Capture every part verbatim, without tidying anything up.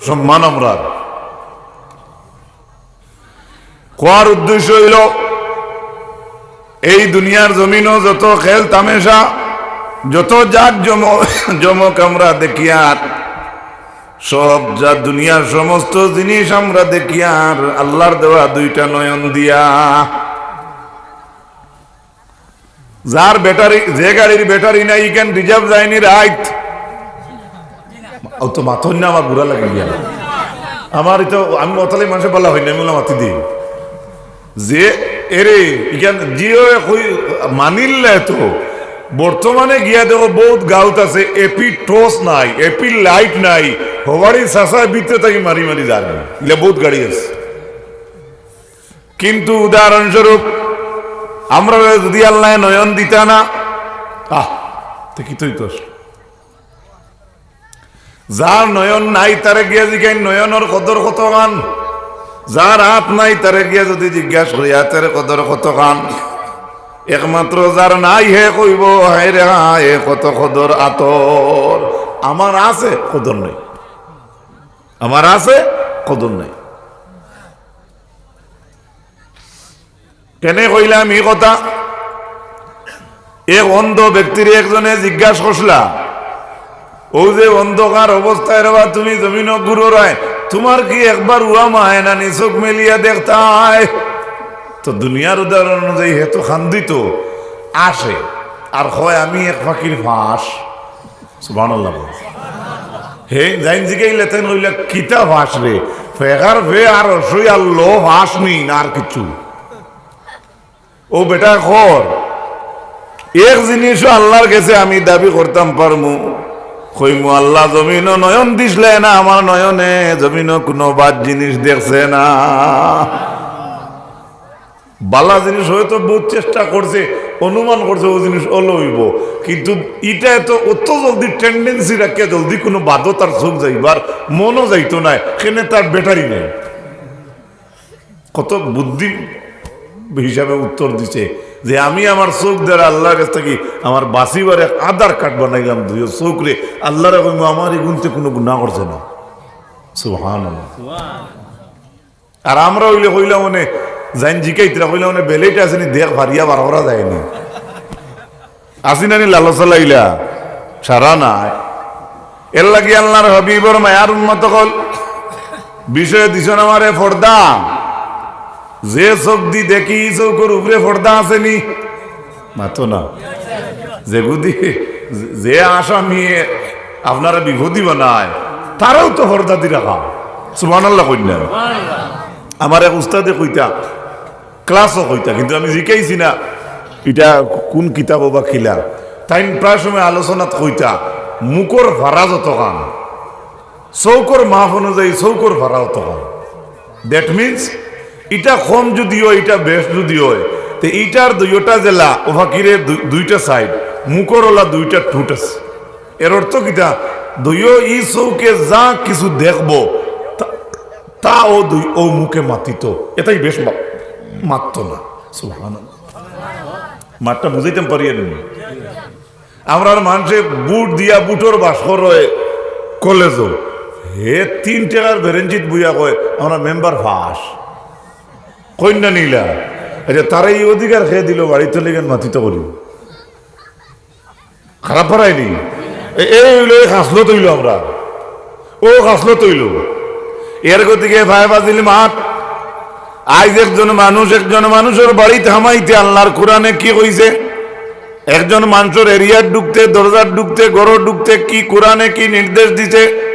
সম্মান আমরার। কওয়ার উদ্দেশ্য অইলো, এই দুনিয়ার জমিনো যত খেল তামেশা, যত জাক জম-, জমক আমরা দেখিয়ার, সব যা দুনিয়ার সমস্ত জিনিস আমরা দেখিয়ার আল্লার দেওয়া দুইটা নয়ন দিয়া। যার ব্যাটারি, যে গাড়ির ব্যাটারি নাই, ইখান রিজার্ভ যায়নি রাইত। ও তো মাথন না, আমার বুড়া লাগে গিয়া। আমার তো, আমি মতালে মানুষে বলা হয় না, আমি বললাম মাতি দিই। যে এরে, ইখান জিও কই মানিল্লে তো, বর্তমানে গিয়া দেখো বহুত গাউত আছে, এপি টর্চ নাই, এপি লাইট নাই, হবাড়ি চাচা ভিতরে থাকি মারি মারি যার, ইলা বহুত গাড়ি আছে। কিন্তু উদাহরণস্বরূপ, আমরা যদি আল্লায় নয়ন দিতা না, আহ, তে কিতা অইতো? যার নয়ন নাই, তারে গিয়া জিগাইন নয়নর কদর কতখান। যার আত নাই, তারে গিয়া যদি জিজ্ঞাস করি, আতর কদর কতখান, একমাত্র যার নাই, হে কইবো, "হায় রে হায়, কত কদর আতর।" আমার আছে, কদর নাই। আমার আছে, কদর নাই। কেনে কইলাম ই কথা? এক অন্ধ ব্যক্তিরে একজনে জিজ্ঞাস করছলা, "ও যে অন্ধকার অবস্থায় রে বা তুমি জমিনো ঘুররায়, তুমার কি একবার উয়া মায় না নি চউখ মেলিয়া দেখতায়?" তো দুনিয়ার উদাহরণ অনুযায়ী হে তো খান্দিত আসে, আর কয়, "আমি এক ফাকির ফাঁস।" সুবহানাল্লাহ বল। হে, যাইন জিগাইলে তাইন কইলা, "কিতা ফাঁস রে? ফেকার ফে আর অসই আর লো ফাঁস নি, না আর কিচ্ছু?" ও বেটা কর, এক জিনিসও আল্লার গেছে আমি দাবি করতাম পারমু, কইমু, "আল্লা, জমিনো নয়ন দিছলে না, আমার নয়নে জমিনো কুনু বাদ জিনিস দেখছে না।" বালা জিনিস হয়তো বহুত চেষ্টা করছে, অনুমান করছে ও জিনিস অলা অইবো, কিন্তু ইটা তো অত জলদি টেন্ডেন্সি রাখে জলদি কুনু বাদো তার চউখ যাইবার মনও যাইতো নায়, কেনে তার ব্যাটারি নাই। কত বুদ্ধি হিসাবে উত্তর দিছে যে, "আমি আমার চউখ দ্বারা আল্লার গেছ থাকি আমার বাঁচিবার এক আধার কার্ড বানাইলাম, দুইও চউখরে আল্লারে কইমু, আমার ইগুন্তে কুনু গুনা করছে না।" সুবহানাল্লাহ। আর আমরা অইলে কইলাম মানে, যাইন জিকাইতরা কইলাম মানে, "বেলেইট আছে নি, দেখ ফারিয়া বার করা যায় নি।" আছি না নি লালসা লাইলা? সারা নাই। এর লাগি আল্লার হাবিবর মায়ার উম্মত অকল বিষয়ে দিছন আমারে পর্দা। যে চউখ দি দেখি, ই চউখর উপরে পর্দা আছে নি? মাতো না। যেগুদি, যে আসামি আপনারে বিপদি বানায়, তারেও তো পর্দা দি রাখা। সুবহানাল্লাহ কইন না? আমার এক উস্তাদে কইতা, ক্লাসও কইতা, কিন্তু আমি জিকাইছি না ইটা কুন কিতাবো বা কিলা। তাইন প্রায় সময় আলোচনাত কইতা, মুখর ফারা যতখান, চউখর মাপ অনুযায়ী চউখর ফারা অতখান। That means, ইটা কম যুদি অয়, ইটা বেশ যুদি অয়, তে ইটার দুইওটা যেলা, ও ফাকিরে দুই-, দুইটা সাইড, মুখর অলা দুইটা ঠুট আছে। এর অর্থ কিতা? দুইও ই চউখে যা কিছু দেখবো, তা, তা ও দুই, ও মুখে মাতিত, এটাই বেশ মা-, মাতত না। সুবহানাল্লাহ। মাতটা বুঝাইতাম পারি আর নি? আমরার মানষে ভোট দিয়া ভোটর বাক্স রয় কলেজো। হে তিন টেকার বেরেঞ্চিত বইয়া কয়, "আমরা মেম্বার ফাঁস।" কইন না নি ইলা? আচ্ছা, তারে ই অধিকার কে দিল, বাড়িত থনে ইখান মাতিত করি। খারাপ পারায়নি? এ-, এই অইলো, এই খাসলত অইলো আমরার। ও খাসলত অইলো। এর গতিকে ভাই বাজিল মাত। আইজ একজন মানুষ একজন মানুষর বাড়িত হামাইতে আল্লার কোরআনে কি কইছে? একজন মানষর এরিয়াত ঢুকতে, দরজাত ঢুকতে, ঘরো ঢুকতে কি কোরআনে কি নির্দেশ দিছে?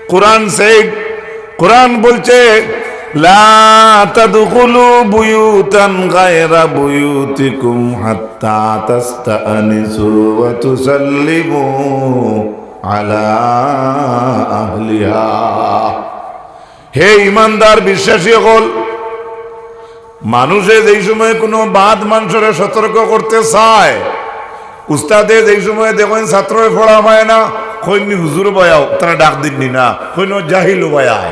কোরআন said, কোরআন বলছে, "লা তাদখুলু বুয়ুতান গায়রা বুয়ুতিকুম হাত্তা তাস্তাআনিসু ওয়া তুসাল্লিমু আলা আহলিহা।" হে ইমানদার বিশ্বাসী অকল, মানুষে যেই সময় কুনু বাদ মানষরে সতর্ক করতে চায়, উস্তাদে যেই সময় দেখইন ছাত্ররে পড়া পায় না, কইন নি, "হুজুর বায়াও", তারা ডাক দিন নি না, কইন, "ও জাহিল ও বায়ায়,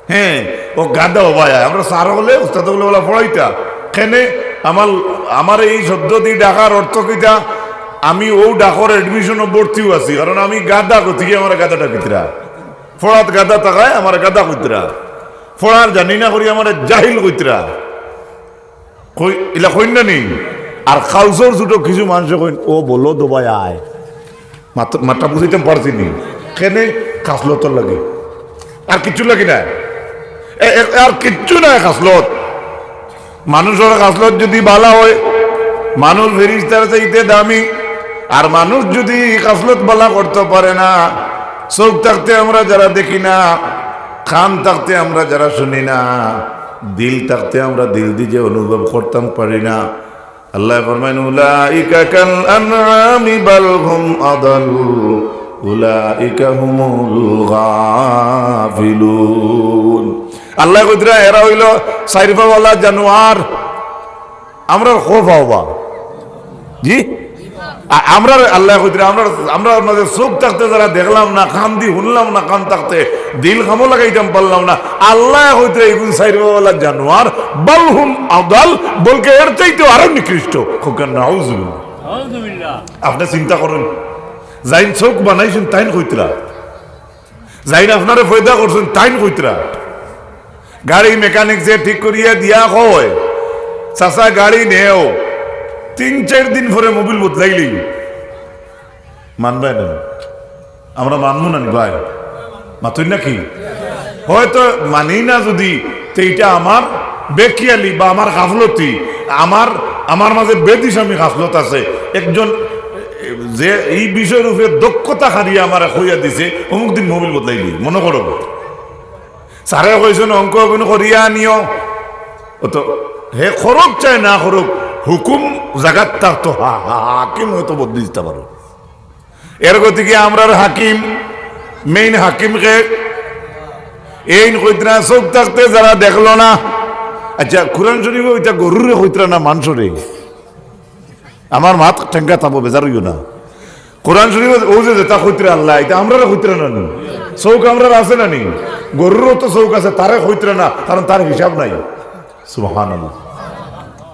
হ্যাঁ, ও গাধা ও বায়ায়।" আমরা স্যার অকলে, উস্তাদ অকলে ওলা পড়াইতা। কেনে আমার, আমার এই শব্দ দি ডাকার অর্থ কিতা? আমি ও ডাকর admission ও ভর্তিও আছি, কারণ আমি গাধা, গতিকে আমার গাধাটা ভিতরা। পড়াত গাধা থাকায় আমারে গাধা কইতরা, পড়ার জানি না করি আমারে জাহিল কইতরা। কই-, ইলা কইন না নি? আর কাউসর ছুটো কিছু মানষে কইন, "ও বলো দোবায় আয়।" মাত-, মাতটা বুঝাইতাম পারছি নি? কেনে? খাসলতর লাগি, আর কিচ্ছু লাগি না। এ, এ, আর কিচ্ছু নাই খাসলত। মানুষর খাসলত যদি বালা হয়, মানুষ ফেরেশতার চাইতে দামি। আর মানুষ যদি খাসলত বালা করতে পারে না, চোখ থাকতে আমরা যারা দেখি না, কান থাকতে আমরা যারা শুনি না, দিল থাকতে আমরা দিল দি যে অনুভব করতাম পারি না, আল্লায় ফরমাইন, "উলাইকা কাল আনআমি বাল হুম আদাল, উলাইকা হুমুল গাফিলুন।" আল্লায় কইতরা, এরা অইলো চাইর পাওয়ালা জানোয়ার। আমরার কয় পাওবা? জি? আ-, আমরার আল্লায় কইতরা, আমরার, আমরার মাঝে চোখ থাকতে যারা দেখলাম না, কান দি হুনলাম না, কান থাকতে দিল কামো লাগাইতাম পারলাম না, আল্লায় কইতরা, "ইগুন চাইর পাওয়ালা জানোয়ার, বাল হুম আদাল, বলকে এর চাইতেও আরো নিকৃষ্ট।" কউক্কা নাউজুবিল্লাহ। নাউজুবিল্লাহ। আপনে চিন্তা করইন, যাইন চোখ বানাইছইন, তাইন কইতরা, যাইন আপনারে পয়দা করছইন, তাইন কইতরা। গাড়ি মেকানিক যে ঠিক করিয়া দিয়া কয়, "চাচা, গাড়ি নেও, তিন চাইর দিন পরে মোবিল বদলাইলেই।" মানবায় না? আমরা মানমু না নি ভাই? মাতইন নাকি? হয়তো মানি না যদি, তে ইটা আমার বেখিয়ালি বা আমার গাফলতি, আমার, আমার মাঝে বেদিশামি গাফলত আছে। একজন যে এই বিষয়র উপরে দক্ষতা হারিয়ে আমারে কইয়া দিছে, "অমুক দিন মোবিল বদলাইলি, মনো করো।" স্যারে কইছইন, "অঙ্ক অগুন করিয়া আনিও।" ও তো হে করউক চাই না করউক, হুকুম জাগাত থাকতো, হা-, হা-, হাকিম হয়তো বদলি দিতা পারো। এর গতিকে আমরার হাকিম, মেইন হাকিম কে? এইন কইতরা চোখ থাকতে যারা দেখলো না। আচ্ছা, কোরআন শরীফে ওইটা গরুরে কইতরা না মানষরে? আমার মাত ঠেঙ্গা থাকবো, বেজার অইও না। কোরআন শরীফে ও যে যেটা কইতরা আল্লায়, এটা আমরারে কইতরা না নি? চোখ আমরার আছে না নি? গরুরও তো চোখ আছে, তারে কইতরা না, কারণ তার হিসাব নাই। সুবহানাল্লাহ।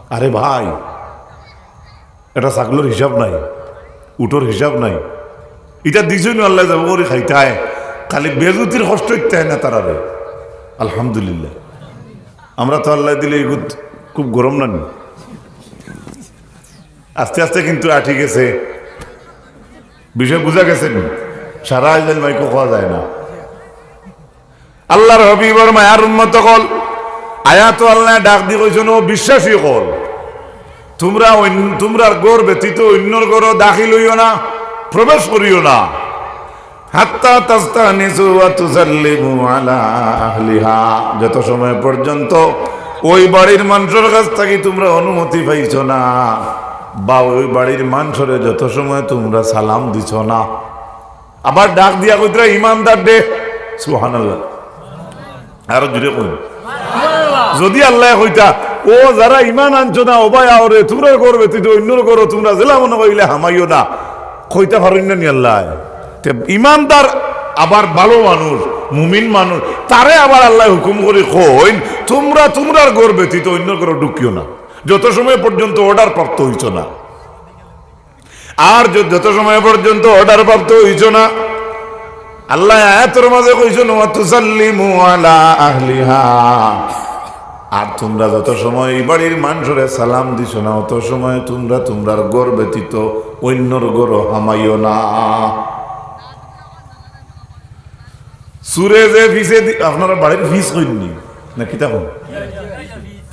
আরে ভাই, এটা ছাগলর হিসাব নাই, উটর হিসাব নাই। ইটা দিছইন আল্লায় যাবো করি খাইতায়, খালি বেজুতির কষ্ট ইত্যায় না তারারে। আলহামদুলিল্লাহ, আমরা তো আল্লায় দিলে এগুত খুব গরম না নি। আস্তে আস্তে কিন্তু আটি গেছে, বিষয় বুঝা গেছে নি? সারা আইজেন মাইকো খাওয়া যায় না। আল্লাহর হাবিবর মায়ার উম্মত অকল, আয়াতো আল্লায় ডাক দি কইছইন, "ও বিশ্বাসী অকল, তুমরা অইন-, তুমরার ঘর ব্যতীত অইন্যর ঘরো দাখিল অইও না, প্রবেশ করিও না। হাত্তা তাস্তানিসু ওয়া তুসাল্লিমু আলা আহলিহা।" যত সময় পর্যন্ত ওই বাড়ির মানষর কাছ থাকি তুমরা অনুমতি পাইছো না, বা ওই বাড়ির মানষরে যত সময় তুমরা সালাম দিছো না, আবার ডাক দিয়া কইতরা, "ইমানদার রে।" সুবহানাল্লাহ। আরো জোরে কইন। যদি আল্লায় কইতা, "ও যারা ইমান আনছো না, ও ভাই আওরে, তুমরার ঘর ব্যতীত অইন্যর ঘরো তুমরা যেলা মনো কয় ইলা হামাইও না", কইতা পারইন না নি আল্লায়? তে ইমানদার আবার ভালো মানুষ, মুমিন মানুষ, তারে আবার আল্লায় হুকুম করি কইন, "তুমরা তুমরার ঘর ব্যতীত অইন্যর ঘরো ঢুকিও না, যত সময় পর্যন্ত অর্ডার প্রাপ্ত অইছো না।" আর য-, যত সময় পর্যন্ত অর্ডার প্রাপ্ত অইছো না, আল্লায় আয়াতর মাঝে কইছইন, "ওয়া তুসাল্লিমু আলা আহলিহা।" আর তুমরা যত সময় এই বাড়ির মানষরে সালাম দিছো না, অত সময় তুমরা তুমরার ঘর ব্যতীত অইন্যর ঘরো হামাইও না। চুরে যে ফিছে দি-, আপনারা বাড়ির ফিছ কইন নি? না কিতা কইন?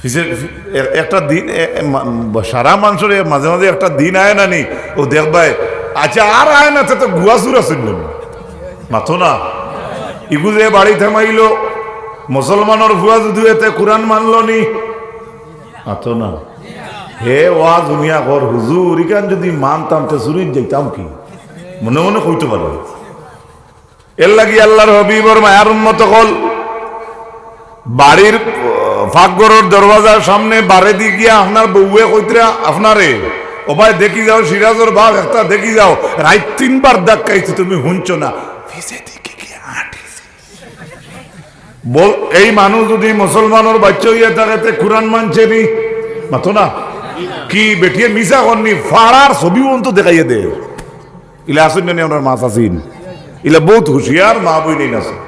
ফিছে, ফি-, এ-, একটা দিন, এ-, এ-, মা-, সারা মানষর এ-, মাঝে মাঝে একটা দিন আয় না নি? ও দেখবায়, আচ্ছা, আর আয় না, তে তো গুয়া চুর আছে নি? মাতো না। ইগু যে বাড়িত হামাইলো, মুসলমানর ফুয়া যুদি এতে কোরআন মানলো নি? মাতো না। হে ওয়াজ হুনিয়া কর, "হুজুর, ইখান যুদি মানতাম, তে চুরিত যাইতাম কি?" মনে মনে কইতো পারে। এর লাগি আল্লাহর হাবিবর মায়ার উম্মত অকল, বাড়ির, আহ, পাকঘরর দরওয়াজার সামনে বারে দি গিয়া আপনার বউয়ে কইতরা আপনারে, "ও ভাই, দেখি যাও, সিরাজর বাপ একটা দেখি যাও, রাইত তিনবার ধাক্কাইছে, তুমি হুনছো না।" ফিছে দি কি কি আটিছে। বল, এই মানুষ যুদি মুসলমানর বাইচ্চা অইয়া থাকে, তে কোরআন মানছে নি? মাতো না। কি বেটিয়ে মিছা কর নি, ফাড়ার ছবি অন্ত দেখাইয়া দে। ইলা আছইন না নি আমরার মা চাচিন? ইলা বউত হুঁশিয়ার মা বইনাইন আছে।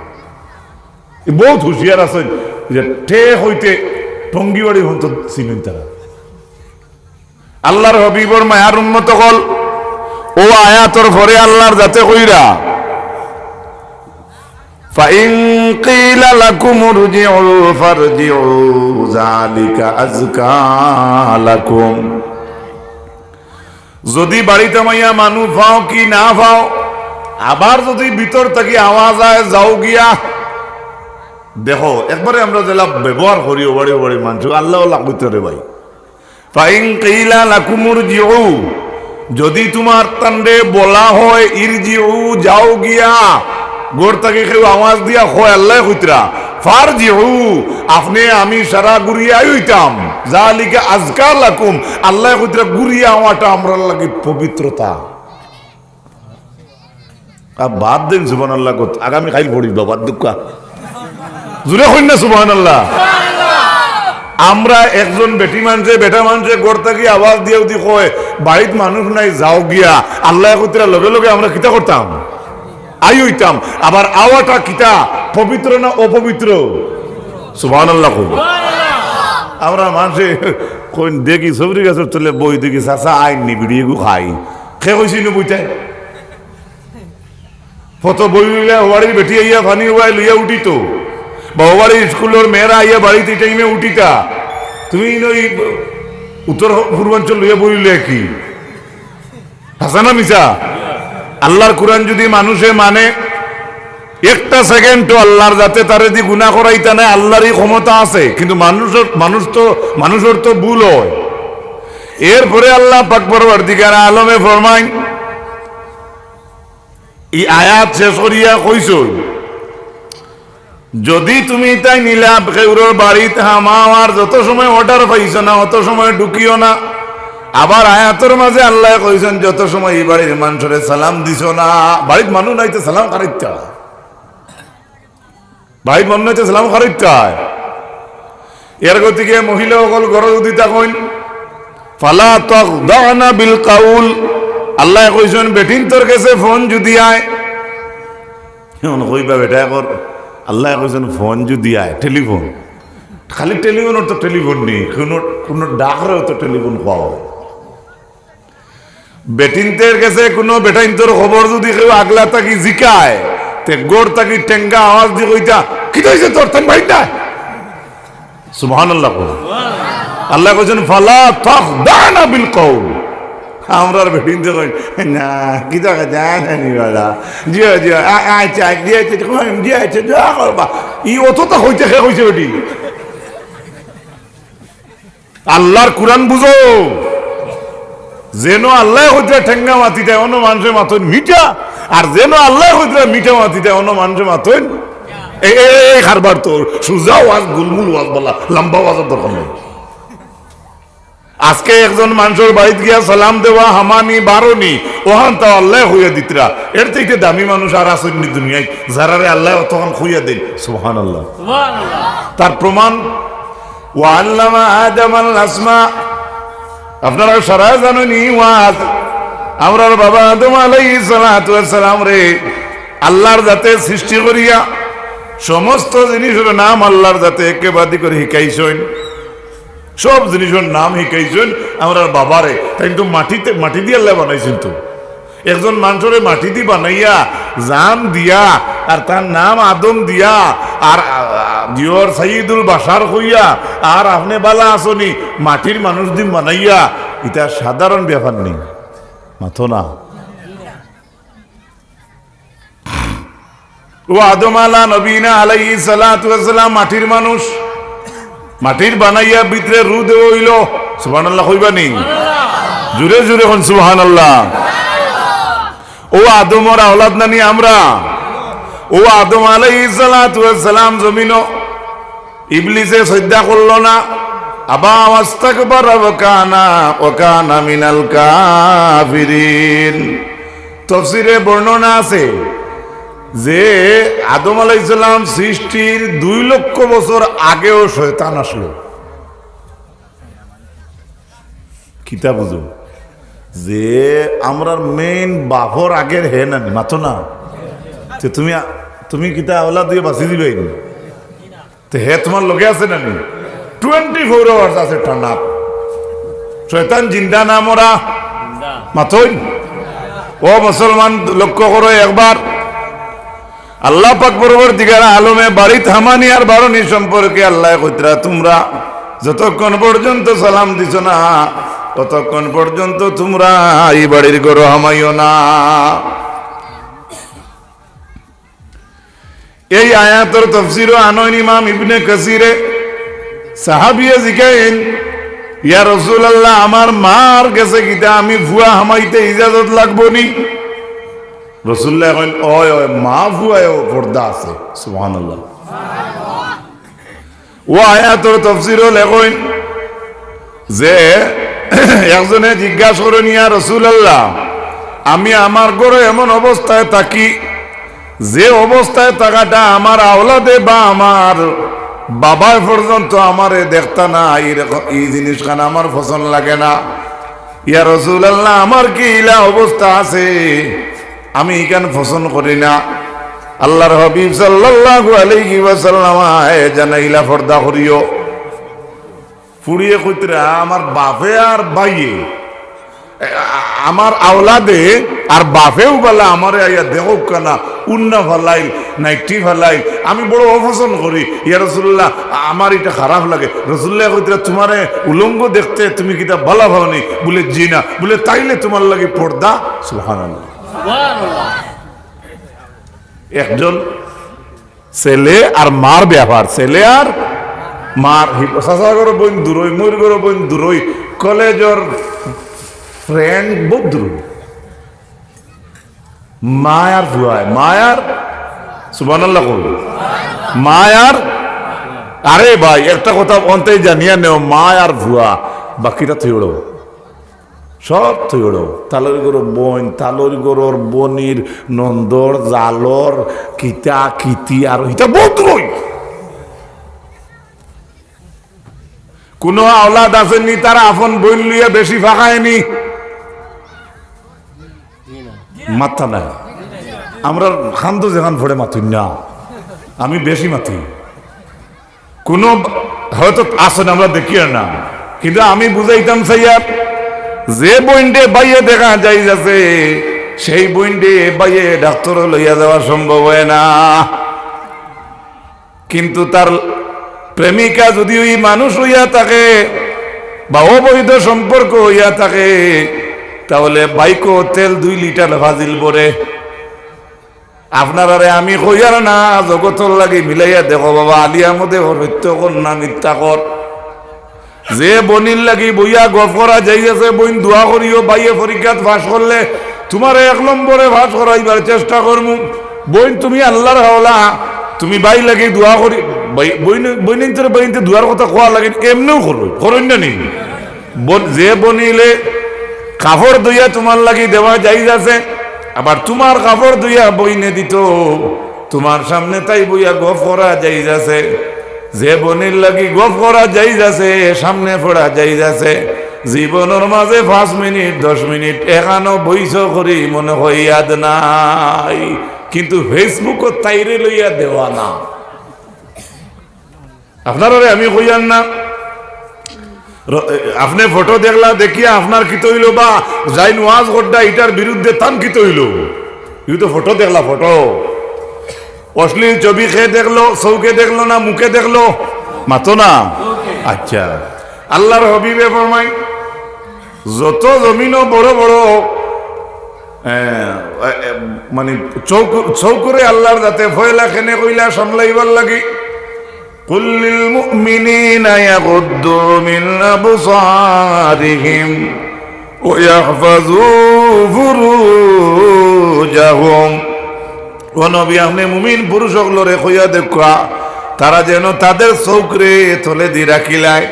বউত হুঁশিয়ার আছইন যে ঠেক অইতে টঙ্গিবাড়ি পর্যন্ত চিনইন তারা। আল্লার হাবিবর মায়ার উম্মত অকল, অউ আয়াতর পরে আল্লার জাতে কইরা, فإن قيل لكم ارجعوا فارجعوا ذلك أزكى لكم। যদি বাড়িত হামাইয়া মানুষ পাও কি না পাও, আবার যদি ভিতর থাকি আওয়াজ আয়, "যাও গিয়া।" দেখো, একবারে আমরা যেলা ব্যবহার করি, ও বাড়ি, ও বাড়ি মানুষ, আল্লাহ আল্লাহ কইতে রে ভাই। فإن قيل لكم ارجعوا, যদি তুমার তানরে বলা হয়, "ইরজিউ, যাও গিয়া", ঘর থাকি কেউ আওয়াজ দিয়া কয়, আল্লায় কইতরা, "ফারজিউ, আপনে আমি সারা ঘুরিয়া আইতাম, যালিকা আজকা লাকুম", আল্লায় কইতরা, ঘুরিয়া আওয়াটা আমরার লাগি পবিত্রতা। আর বাদ দেন সুবহানাল্লাহ কত, আগামী কাইল পড়িস বাবা, দুঃখা। জুরে কইন না সুবহানাল্লাহ। আমরা একজন বেটি মানষে, বেটা মানষে ঘর থাকি আওয়াজ দিয়া যদি কয়, "বাড়িত মানুষ নাই, যাও গিয়া", আল্লায় কইতরা লগে লগে আমরা কিতা করতাম? আই অইতাম। আবার আওয়াটা কিতা, পবিত্র না অপবিত্র? সুবহানাল্লাহ কইন। আমরা মানষে কইন দেখি সবরি গাছর তলে বই দেখি, "চাচা আইন নি বিড়ি এগু খাই।" কে কইছি নু বইতায়? ফটো বই লইলে ওবাড়ির বেটি আইয়া পানি ওবায় লইয়া উঠিত, বা ওবাড়ির স্কুলর মেয়েরা আইয়া বাড়িত এই টাইমে উঠিতা। তুমি ইনো ই উত্তর পূর্বাঞ্চল লইয়া বই লইলে কি? হাছা না মিছা? আল্লার কুরআন যদি মানষে মানে, একটা সেকেন্ডও আল্লার জাতে তারে দি গুনা করাইতা নায়, আল্লার ই ক্ষমতা আছে, কিন্তু মানষর, মানুষ তো, মানষর তো ভুল অয়। এরপরে আল্লাহ পাক পরওয়ারদিগার আলমে ফরমাইন, ই আয়াত শেষ করিয়া কইছইন, যদি তুমি তাইন ইলা কেউরর বাড়িত হামাও আর যত সময় অর্ডার পাইছো না, অত সময় ঢুকিও না। আবার আয়াতর মাঝে আল্লায় কইছইন, যত সময় ই বাড়ির মানষরে সালাম দিছো না, বাড়িত মানুষ নাই তে সালাম কারে দিতা? বাড়িত মানুষ নাই তে সালাম কারে দিতা? এর গতিকে মহিলা অকল ঘরো যদি থাকইন, ফালা তাখদানা বিল কাউল, আল্লায় কইছইন, বেটিন্তর গেছে ফোন যদি আয়, এখন কইবা বেটা এখন, আল্লায় কইছইন ফোন যদি আয়, টেলিফোন। খালি টেলিফোনর তো টেলিফোন নি, কুনু, কুনু ডাকরেও তো টেলিফোন কওয়া অয়। বেটিন্তর গেছে কুনু বেটাইন্তর খবর যদি কেউ আগলা থাকি জিকায়, তে ঘর থাকি টেঙ্গা আওয়াজ দি কইতা, "কিতা অইছে তোর, তাইন বাড়িত নাই?" সুবহানাল্লাহ কও। আল্লায় কইছইন, "ফালা তাখদানা বিল কাউল।" আমরার বেটিন্তে কইন, "না, কিতা কথা, জানি বালা। জিও, জিও, আ-, আচ্ছা, জি, আচ্ছা, জি, আচ্ছা, দোয়া করবা।" ই অততা কইতে কে কইছে বেটি? আল্লার কুরআন বুঝো। যেন আল্লায় কইতরা টেঙ্গা মাতিতায়, অন্য মানষে মাতইন মিঠা, আর যেন আল্লায় কইতরা মিঠা মাতিতায়, অন্য মানষে মাতইন এই, এই, এই, এই কারবার তো, সুজা ওয়াজ, গুলমুল ওয়াজ, বালা লম্বা ওয়াজর দরকার নাই। আজকে একজন মানষর বাড়িত গিয়া সালাম দেওয়া, হামানি, বারনি, অখান তাও আল্লায় কইয়া দিতরা। এর থাকি দামি মানুষ আর আছইন নি দুনিয়াত, যারারে আল্লায় অতখান কইয়া দেইন। সুবহানাল্লাহ। তার প্রমাণ, "ওয়া আল্লামা আদামাল আসমা।" আপনারা সারা জানইন ই ওয়াজ। আমরার বাবা আদম আলাইহিস সালাতু ওয়াস সালামরে আল্লার জাতে সৃষ্টি করিয়া সমস্ত জিনিসর নাম আল্লার জাতে একেবাদি করি হিকাইছইন। সব জিনিসর নাম হিকাইছইন আমরার বাবারে। তাইন তো মাটিতে, মাটি দি আল্লায় বানাইছইন তো। একজন মানষরে মাটি দি বানাইয়া, জান দিয়া, আর তার নাম আদম দিয়া, আর, আ, আ, দিওর সাইয়্যিদুল বাশার কইয়া, আর আপনে বালা আছনি, মাটির মানুষ দি বানাইয়া, ইটা সাধারণ ব্যাপার নি, মাতো না। ও আদম আলা নবীনা আলাইহিস সালাতু ওয়াস সালাম মাটির মানুষ, মাটির বানাইয়া ভিতরে রু দেওয়া অইলো। সুবহানাল্লাহ কইবা নি? জুরে জুরে কইন সুবহানাল্লাহ। ও আদমর আওলাদ নানি আমরা? ও আদম আলাইহিস সালাতু ওয়াস সালাম জমিনো ইবলিসে সইজদা করলো না, আবা ওয়াস্তাকবারা ওয়া কানা, ওয়া কানা মিনাল কাফিরিন। তফসিরে বর্ণনা আছে যে আদম আলাইহিস সালাম সৃষ্টির দুই লক্ষ বছর আগেও শয়তান আসলো। কিতা বুঝো যে আমরার মেইন বাফর আগের হে না, মাতো না। তে তুমি, তুমি কিতা আওলাদ দিয়া বাঁচি দিবায় নি? তে হে তুমার লগে আছে না নি? Twenty four hours আছে টানা। শয়তান জিন্দা না মরা? মাতইন। ও মুসলমান, লক্ষ্য করো একবার। আল্লাহ পাক পরওয়ারদিগার আলমে বাড়িত হামানি আর বারনি সম্পর্কে আল্লায় কইতরা, তুমরা যতক্ষণ পর্যন্ত সালাম দিছো না, ততক্ষণ পর্যন্ত তুমরা ই বাড়ির ঘরো হামাইও না। এই আয়াতর তফসিরও আনইন ইমাম ইবনে কাসিরে। সাহাবিয়ে জিকাইন, "ইয়া রাসূলুল্লাহ, আমার মার গেছে কিতা, আমি ফুয়া হামাইতে ইজাজত লাগবো নি?" রাসূলুল্লায় কইন, "অয়, অয়, মা ফুয়ায়ও পর্দা আছে।" সুবহানাল্লাহ। ও আয়াতর তফসিরও লেখইন যে একজনে জিজ্ঞাসা করইন, "ইয়া রাসূলুল্লাহ, আমি আমার ঘরো এমন অবস্থায় থাকি, যে অবস্থায় থাকাটা আমার আওলাদে বা আমার বাবায় পর্যন্ত আমারে দেখতা না, এই রকম, এই জিনিসখান আমার পছন্দ লাগে না। ইয়া রাসূলুল্লাহ, আমার কি ইলা অবস্থা আছে?" আমি ইখান পছন্দ করি না। আল্লাহর হাবিব সাল্লাল্লাহু আলাইহি ওয়াসাল্লাম আয় জানাইলা পর্দা করিও। ফুড়িয়ে কইতরা, "আমার বাপে আর ভাইয়ে, এ, আ-, আমার আওলাদে আর বাপেও বালা আমারে আইয়া দেখউক্কা না, উন্না ফালাইল, নাইটি ফালাইল, আমি বড় অপছন্দ করি। ইয়া রাসূলুল্লাহ, আ-, আমার ইটা খারাপ লাগে।" রাসূলুল্লায় কইতরা, "তুমারে উলঙ্গ দেখতে তুমি কিতা বালা পাওনি?" বুলে, "জি না।" বুলে, "তাইলে তুমার লাগি পর্দা।" সুবহানাল্লাহ। একজন ছেলে আর মার ব্যাপার, ছেলে আর মার, হি-, চাচার ঘরর বইন দূরই, মইর ঘরর বইন দূরই, কলেজর friend বউত দূরই। মা আর ফুয়ায়, মা আর, সুবহানাল্লাহ কও, মা আর, আরে ভাই, একটা কথা অন্তে জানিয়া নেও, মা আর ফুয়া, বাকিটা থইড়ো। সব থইড়ো, তালর ঘরর বইন, তালর ঘরর বইনর নন্দর, জালর, কিতা, কিতি, আর ইতা বউত রই। কুনু আওলাদ আছেনি, তার আপন বইন লইয়া বেশি ফাঁকায়নি? মাত্তা নাই। আমরার খান্দো যেখান ফড়ে মাতুন না, আমি বেশি মাতি। কুনু হয়তো আছেন, আমরা দেখিয়ার না, কিন্তু আমি বুঝাইতাম চাইয়ার, যে বইনরে ভাইয়ে দেখা জায়েজ আছে, সেই বইনরে ভাইয়ে ডাক্তারো লইয়া যাওয়া সম্ভব অয় না। কিন্তু তার প্রেমিকা যদি ওই মানুষ অইয়া থাকে বা অবৈধ সম্পর্ক অইয়া থাকে, তাহলে বাইকো তেল দুই লিটার ফাজিল ভরে। আপনারারে আমি কইয়ার না, জগতর লাগি মিলাইয়া দেখো বাবা, আলিয়া মতে কর, সত্য কর না মিথ্যা কর। যে বইনর লাগি বইয়া গফ করা জায়েজ আছে, বইন দোয়া করিও, ভাইয়ে পরীক্ষাত পাশ করলে তুমারে এক নম্বরে পাশ করাইবার চেষ্টা করমু। বইন তুমি আল্লাহর হাওলা, তুমি ভাইর লাগি দোয়া করি, ভাই, বইন, বইনতে, বইনতে দোয়ার কথা কওয়া লাগে, এমনেও করো, করইন না নি? বন-, যে বইনরে কাপড় ধইয়া তুমার লাগি দেওয়া জায়েজ আছে, আবার তুমার কাপড় ধইয়া বইনে দিতো, তুমার সামনে তাই বইয়া গফ করা জায়েজ আছে। যে বইনর লাগি গফ করা জায়েজ আছে, সামনে পড়া জায়েজ আছে, জীবনর মাঝে পাঁচ মিনিট, দশ মিনিট এখানো বইছো করি মনে হয় ইয়াদ নাই, কিন্তু Facebook-ও তাইরে লইয়া দেওয়া না। আপনারারে আমি কইয়ার না, র-, আপনে ফটো দেখলা, দেখিয়া আপনার কিতা অইলো বা যাইন ওয়াজ করডা, ইটার বিরুদ্ধে তান কিতা অইলো? ইউ তো ফটো দেখলা, ফটো। অশ্লীল ছবি কে দেখলো, চউখে দেখলো না মুখে দেখলো? মাতো না। আচ্ছা, আল্লাহর হাবিবে ফরমাইন, যত জমিনো বড় বড়, এ, এ, এ, মানে চউখ-, চউখরে আল্লাহর যাতে ফয়লা কেনে কইলা সামলাইবার লাগি। قل للمؤمنين يغضوا من أبصارهم ويحفظوا فروجهم। ও নবী, আপনে মুমিন পুরুষ অকলরে কইয়া দেউক্কা, তারা যেন তাদের চউখরে তলেদি রাখিলায়।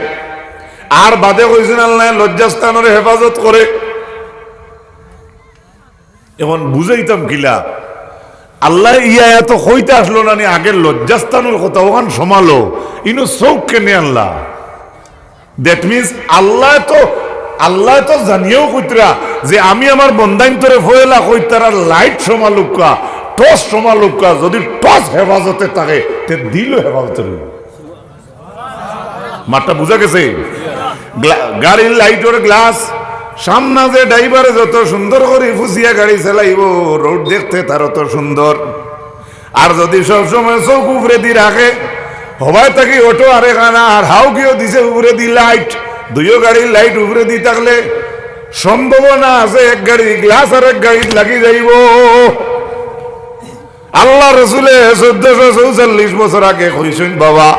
আর বাদে কইছইন আল্লায় লজ্জাস্থানর হেফাজত করে। এখন বুঝাইতাম কিলা? আল্লায় ই আয়াতো কইতা আছলো না নি, আগে লজ্জাস্থানর কথা, অখান সামালো, ইনো চউখ কেনে আনলা? That means আল্লায় তো, আল্লায় তো জানিয়াও কইতরা যে আমি আমার বন্দাইন্তরে ফয়লা কই তারা light সামালউক্কা, torch সামালউক্কা, যদি torch হেফাজতে থাকে, তে দিলও হেফাজতে রইবো। মাতটা বুঝা গেছে? গ্লা-, গাড়ির লাইটর গ্লাস, সামনা যে ড্রাইভারে যত সুন্দর করি ফুছিয়া গাড়ি চালাইবো, রোড দেখতে তার অত সুন্দর। আর যদি সবসময় চউখ উপরেদি রাখে, হবায় থাকি অটো আরেকখানা, আর হাউকিও দিছে উপরেদি লাইট, দুইও গাড়ির লাইট উপরেদি থাকলে সম্ভাবনা আছে এক গাড়ির গ্লাস আরেক গাড়িত লাগি যাইবো। আল্লার রসুলে চৌদ্দশো চৌচল্লিশ বছর আগে কইছইন, বাবা,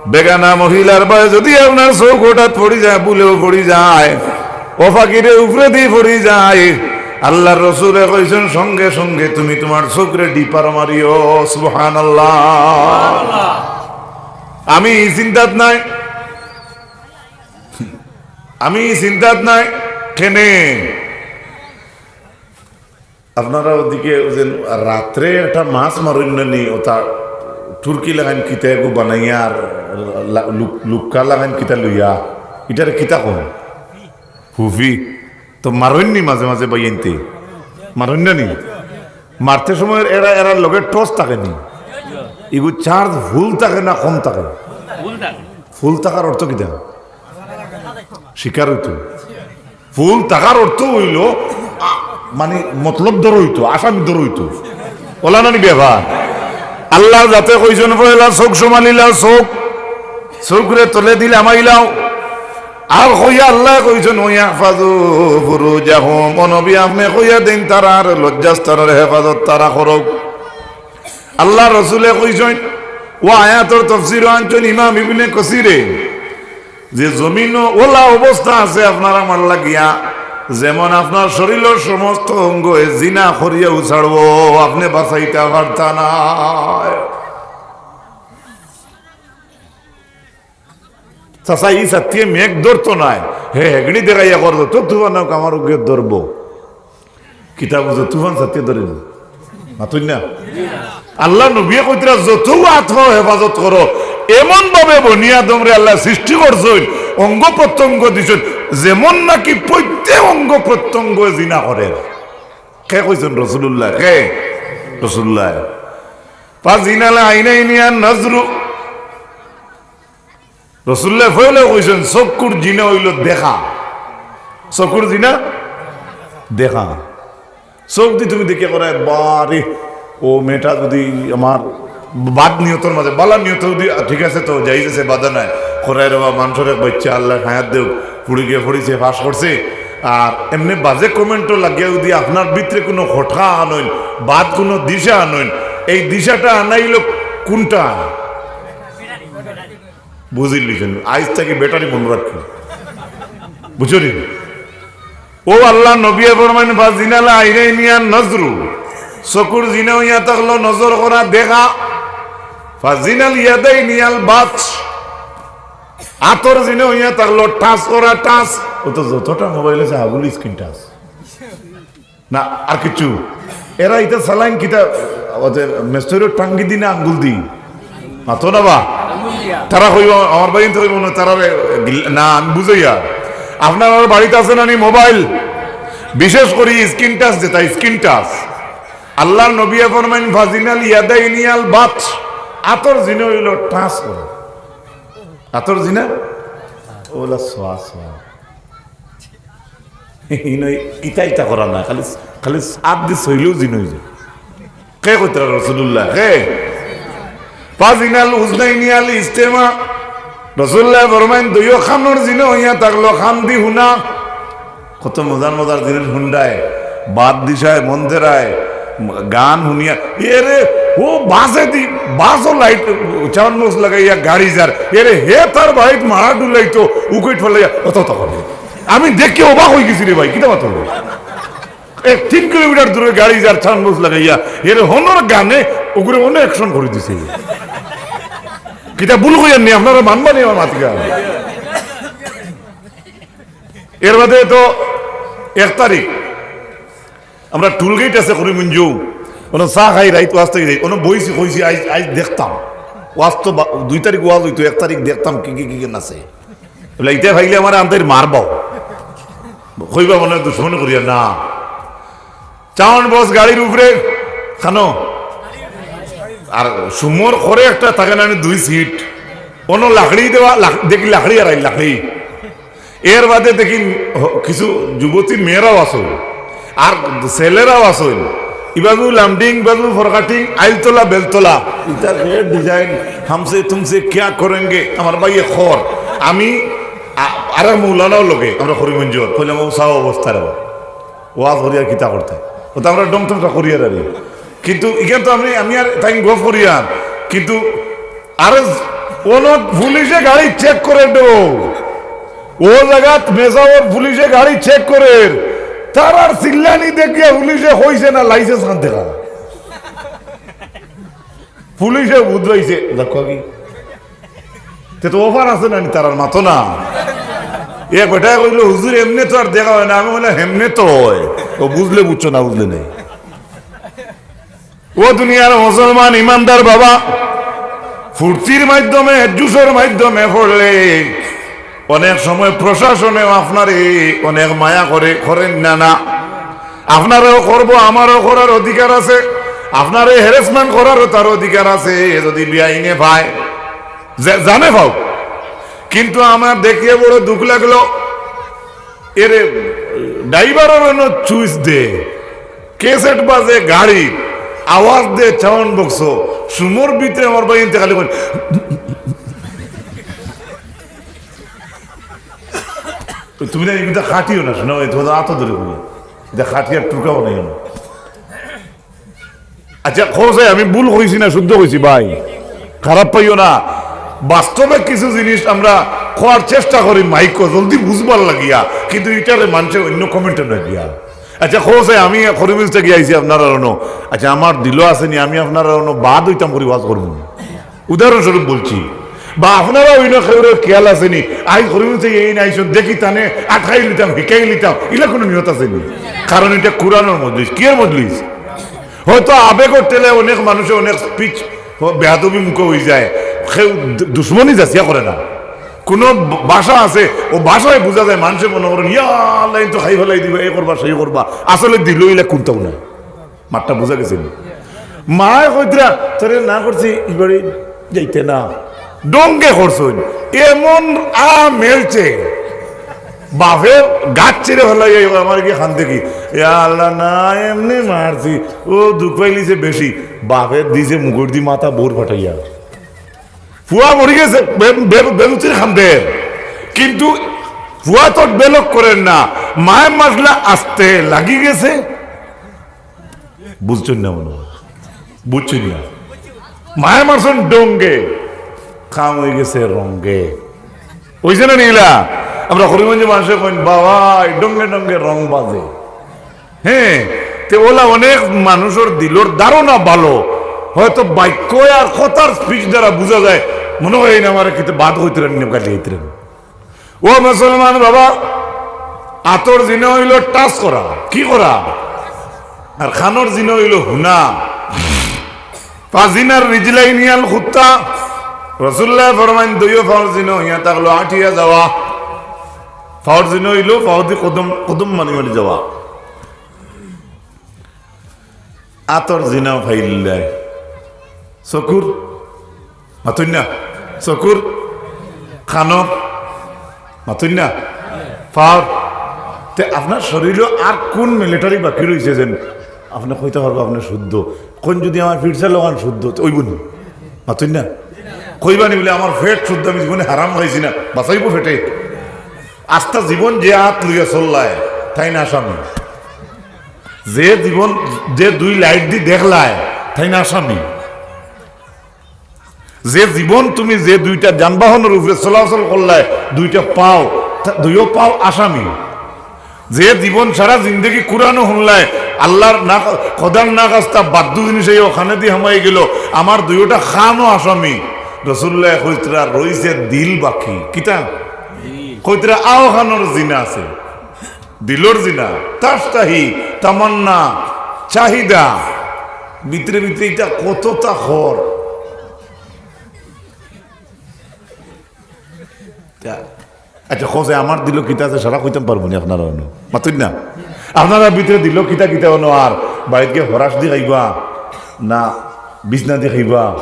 বেগানা মহিলার বায় যদি আপনার চউখ হঠাৎ পড়ি যায়, ভুলেও পড়ি যায়, অফাকিরে উপরেদি পড়ি যায়, আল্লার রসুলে কইছইন, সঙ্গে সঙ্গে তুমি তুমার চউখরে ডিপার মারিও। সুবহানাল্লাহ। আমি ই চিন্তাত নাই, আমি ই চিন্তাত নাই। কেনে? আপনারা ওদিকে ওই যে রাত্রে একটা মাছ মারইন না নি, ওটা টুরকি লাখান কিতা এগু বানাইয়া আর লা-, লুক-, লুক্কা লাখান কিতা লইয়া, ইটারে কিতা কইন? ফুফি। তো মারইন নি মাঝে মাঝে বাইয়াইন্তে? মারইন না নি? মারতে সময় এরা, এরার লগে টর্চ থাকে নি? ইগু চার্জ ফুল থাকে না কম থাকে? ফুল থাকার অর্থ কিতা? শিকার অইতো। ফুল থাকার অর্থ অইলো, আ, মানে, মতলব ধর অইতো, আসামি ধর অইতো। ওলা না নি ব্যাপার? আল্লায় যাতে কইছইন, পয়লা চউখ সমালিলা, চউখ, চউখরে তলেদি লামাইলাও। আর কইয়া আল্লায় কইছইন, "ওয়াহফাজু ফুরুজাহুম।" ও নবী, আপনে কইয়া দেইন, তারার লজ্জাস্থানর হেফাজত তারা করউক। আল্লার রসুলে কইছইন, ও আয়াতর তফসিরও আনছইন ইমাম ইবনে কাসিরে, যে জমিনো ওলা অবস্থা আছে আপনার আমার লাগিয়া, যেমন আপনার শরীলর সমস্ত অঙ্গ এ জিনা করিয়াও ছাড়বো, আপনে বাঁচাইতা পারতা নায়। চাচা, ই ছাতিয়ে মেঘ ধরতো নায়, হে হেগড়ি দেখাইয়া করতো, তো তুফান হোক আমার উগে ধরবো। কিতা বুঝো, তুফান ছাতিয়ে ধরে নি? মাতইন না? আল্লার নবিয়ে কইতরা, যত আত পাও হেফাজত করো। এমন ভাবে বনি আদমরে আল্লায় সৃষ্টি করছইন, অঙ্গ প্রত্যঙ্গ দিছইন, যেমন নাকি প্রত্যেক অঙ্গ প্রত্যঙ্গ জিনা করের। কে কইছইন? রসুলুল্লায়। কে? রসুলুল্লায়। ফাজিনাল আইনাইনি আন নাজরু। রসুলুল্লায় পয়লাউ কইছইন, চক্ষুর জিনা অইলো দেখা। চক্ষুর জিনা দেখা। চউখদি তুমি দেখিয়া করায়, বারে, ও মেয়েটা যদি আমার বাদ নিয়তর মাঝে, বালা নিয়ত যদি ঠিক আছে তো জায়েজ আছে, বাধা নাই। করায় রে বা, মানষর এক বাইচ্চা আল্লায় হায়াত দেউক, ফুড়ি গিয়া পড়িছে, পাশ করছে, আর এমনে বাজে কমেন্টও লাগিয়া যদি আপনার ভিতরে কুনু খটকা আনইন, বাদ কুনু দিশা আনইন, এই দিশাটা আনাইলো কুনটা? বুঝিলিছইন, আইজ থাকি ব্যাটারি মনো রাখবো। বুঝছো নি? ও আল্লার নবিয়ে ফরমাইন, "ফাজিনাল আইনাইনি আন নাজরু।" চকুর জিনা অইয়া থাকলো নজর করা, দেখা। "ফাজিনাল ইয়াদাইনি আল বাতশ।" আতর জিনা অইয়া থাকলো টাচ করা, টাচ। ও তো যতটা মোবাইল আছে, হাগুলি স্ক্রিন টাচ। না, আর কিছু? এরা ইতা চালাইন কিতা, ওই যে মেস্তরির টাঙ্গি দি না আঙ্গুল দি? মাতো না বা? তারা কইবা, আমার ভাই তো কইবা না, তারা রে গিল-, না, আমি বুঝাইয়া। আপনার বাড়িত আছে না নি মোবাইল? বিশেষ করি স্ক্রিন টাচ যেটা, স্ক্রিন টাচ। আল্লার নবিয়ে ফরমাইন, "ফাজিনাল ইয়াদাইনি আল বাতশ।" আতর জিনা অইলো টাচ করা। আতর জিনা? ওলা সোয়া সোয়া। ইনো ইতা ইতা করা না, খালি, খালি আত দি ছইলেও জিনা অইযায়। কে কইতরা রসুলুল্লায়? কে? "ফাজিনাল উজনাইনি আল ইস্তেমা।" রসুলুল্লায় ফরমাইন, দুইও কানর জিনা অইয়া থাকলো, কান দি হুনা। কত মজার মজার জিনিস হুনরায়, বাদ দিশায়, মন দেরায়, গান হুনিয়া, এরে, ও বাসে দি, বাসও লাইট, সাউন্ড বক্স লাগাইয়া গাড়ি যার, এরে, হে তার বাড়িত মারা ডুলাইতো, উকুইট ফেলাইয়া, অত অত করে। আমি দেখি অবাক অইগেছি রে ভাই, কিতা মাতো? এক তিন কিলোমিটার দূরে গাড়ি যার সাউন্ড বক্স লাগাইয়া, এরে হনর গানে ওগুলো অনেক অ্যাকশন করি দিছে। কিতা ভুল কইয়ার নি, আপনারা মানবা নি আমার মাতিকা? এর বাদে তো এক তারিখ আমরা টুল গেট আছে করিমগঞ্জ, ওনো চা খাই রাইত ওয়াজ থাকি যাই, ওনো বইছি কইছি আইজ, আইজ দেখতাম। ওয়াজ তো বা-, দুই তারিখ ওয়াজ অইতো, এক তারিখ দেখতাম কি কি কি কি আছে। বলে, "ইতা পাইলে আমারে আনতাইর মারবাও।" কইবা মনে হয় দুশমনি করিয়া না। সাউন্ড বক্স গাড়ির উপরে, খানো। আর সুমোর করে একটা থাকে না, আমি দুই সিট। অনো লাকড়ি দেওয়া, লাক-, দেখি লাকড়ি আর আইল লাকড়ি। এর বাদে দেখি হ-, কিছু যুবতী মেয়েরাও আছে, আর ছেলেরাও আছে। ইবাজু লামডিং, ইবাজু ফরকাটিং, আইলতলা, বেলতলা। ইটা রেড ডিজাইন, হামসে তুমসে কিয়া করেঙ্গে? আমার ভাইয়ে খর। আমি আ-, আরে মৌলানাও লগে, আমরা করিমগঞ্জর, কইলাম, "ও সাও অবস্থা রে বাবা।" ওয়াজ করিয়া কিতা করতে? ও তো আমরা ডং টংটা করিয়া রাখি। কিন্তু ইখান তো আমি, আমি আর তাই গফ করিয়া, কিন্তু আরে অনো পুলিশে গাড়ি চেক করে দেব। ও জাগাত মেজাওর পুলিশে গাড়ি চেক করে। তারার চিল্লানি দেখিয়া পুলিশে কইছে না লাইসেন্স আনতে খা। পুলিশে বুঝাইছে, দেখো কি? তে তো অফার আছে না নি, তারার মাতো না। এ বেটায় কইলো, "হুজুর, এমনে তো আর দেখা হয় না।" আমি বললাম, "হেমনে তো হয়।" ও বুঝলে বুঝছো, না বুঝলে নেই। ও দুনিয়ার মুসলমান ইমানদার বাবা, ফুর্তির মাধ্যমে, জুসের মাধ্যমে পড়লে অনেক সময় প্রশাসনেও আপনারে অনেক মায়া করে, করেন না, না? আপনারেও করবো, আমারও করার অধিকার আছে। আপনারে হ্যারাসমেন্ট করারও তার অধিকার আছে, যদি বেআইনে পায়, জা-, জানে পাও। কিন্তু আমার দেখিয়া বড় দুঃখ লাগলো, এরে ড্রাইভারর অনো চুইস দে, ক্যাসেট বাজে গাড়ি, আওয়াজ দে সাউন্ড বক্স, সুমোর ভিতরে আমার ভাই ইন্তেকালি করে। তুমি না এগুলা খাটিও না, শোনো, এই তোমাদের আতো ধরে বলি, এটা খাটিয়ার টুকাও নেই না। আচ্ছা, খোঁজে আমি ভুল কইছি না শুদ্ধ কইছি ভাই, খারাপ পাইও না। বাস্তবে কিছু জিনিস আমরা কওয়ার চেষ্টা করি মাইকো জলদি বুঝবার লাগিয়া, কিন্তু ইটারে মানষে অন্য কমেন্টে না গিয়া। আচ্ছা, খোঁজে আমি করিমগঞ্জ থাকি আইছি আপনারার অনো। আচ্ছা, আমার দিলো আছে নি, আমি আপনারার অনো বাদ অইতাম করি ওয়াজ করমু। উদাহরণস্বরূপ বলছি, বা আপনারা অইন্য কেউর খেয়াল আছে নি, আইজ করিমগঞ্জ থাকি এইন আইছইন, দেখি তানে আটকাই লিতাম, হিকাই লিতাম, ইলা কুনু নিয়ত আছে নি? কারণ ইটা কুরআনর মজলিস। কিয়ের মজলিস? হয়তো আবেগর ঠেলে অনেক মানষে অনেক স্পিচ বেয়াদবি মুখো অইযায়, কেউ দু-, দুশমনি যাচিয়া করে না। কুনু ব-, ভাষা আছে, অউ ভাষায় বুঝা যায়, মানষে মনো করইন, "ইয়া আল্লাহ, ইন তো খাই ফালাই দিবা, এই করবা, সেই করবা।" আসলে দিলো ইলা কুনতাউ না। মাতটা বুঝা গেছে নি? মায় কইতরা, "তোরে না করছি, ই বাড়ি যাইতে না।" ঢঙ্গে করছইন, এমন আ মেলছে, বাপে গাছ ছেড়ে ফালাই, "এই আমার কি খান দেখি, ইয়া আল্লাহ, না এমনে মারছি, ও দুখ পাইলিছে বেশি।" বাপে দিছে মুগুর দি মাথা বউর ফাটাইয়া। ফুয়া মরি গেছে, বে-, বে-, বেলুতির খান্দের। কিন্তু ফুয়া তো বেলক করের না, মায় মারলা আস্তে লাগি গেছে। বুঝছইন না মনে হয়? বুঝছইন না? মায় মারছইন ডঙ্গে, কাম অই গেছে রঙ্গে। অইছে না নি ইলা? আমরা করিমগঞ্জে মানষে কইন, "বাবা, এই ডঙ্গে ডঙ্গে রং বাজে।" হ্যাঁ, তে অলা অনেক মানষর দিলর ধারণা ভালো, হয়তো বাক্য আর কথার স্পিচ দ্বারা বুঝা যায়, মনে হয় না আমারে কিতা বাদ কইতরা নি, গালি দিতরা নি। ও মুসলমান বাবা, আতর জিনা অইলো টাচ করা, কি করা? আর খানর জিনা অইলো হুনা। ফাজিনার রিজলাইনি আল খুত্তা। রাসুলুল্লায় ফরমাইন, দুইও ফাওর জিনা অইয়া থাকলো আটিয়া যাওয়া। ফাওর জিনা অইলো ফাওদি কদম, কদম মানি মানি যাওয়া। আতর জিনা ফাইল্লায়। চকুর, মাতইন না? চকুর, খানর, মাতইন না? ফাওর। তে আপনার শরীরো আর কুন মিলিটারি বাকি রইছে যেন আপনে কইতা পারবা আপনে শুদ্ধ? কুন যদি আমার ফিরসা লাগান শুদ্ধ, তে অইবো নি? মাতইন না? কইবা নি বুলে, "আমার ফেট শুদ্ধ, আমি জীবনে হারাম খাইছি না।" বাঁচাইবো ফেটে? আস্তা জীবন যে আত লইয়া চললায়, তাইন আসামি। যে জীবন, যে দুই লাইট দি দেখলায়, তাইন আসামি। যে জীবন তুমি যে দুইটা যানবাহনর উপরে চলাচল করলায়, দুইটা পাও, তা-, দুইও পাও আসামি। যে জীবন সারা জিন্দেগি কুরআনও হুনলায়, আল্লার না, খোদার না খাস্তা বাদ্দু জিনিস এই অখানেদি হামাই গেলো, আমার দুইওটা খানও আসামি। রাসুলুল্লায় কইতরা রইছে দিল বাকি। কিতা? কইতরা আও খানর জিনা আছে। দিলর জিনা, তাস্তাহি, তামান্না, চাহিদা, ভিতরে ভিতরে ইটা কততা খর। তা, আচ্ছা, খোঁজে আমার দিলো কিতা আছে, সারা কইতাম পারবো নি আপনারা অনো? মাতইন না? আপনারা ভিতরে দিলো কিতা কিতা অনো, আর বাড়িত গিয়া ফরাস দি খাইবা, না বিছনা দি খাইবা,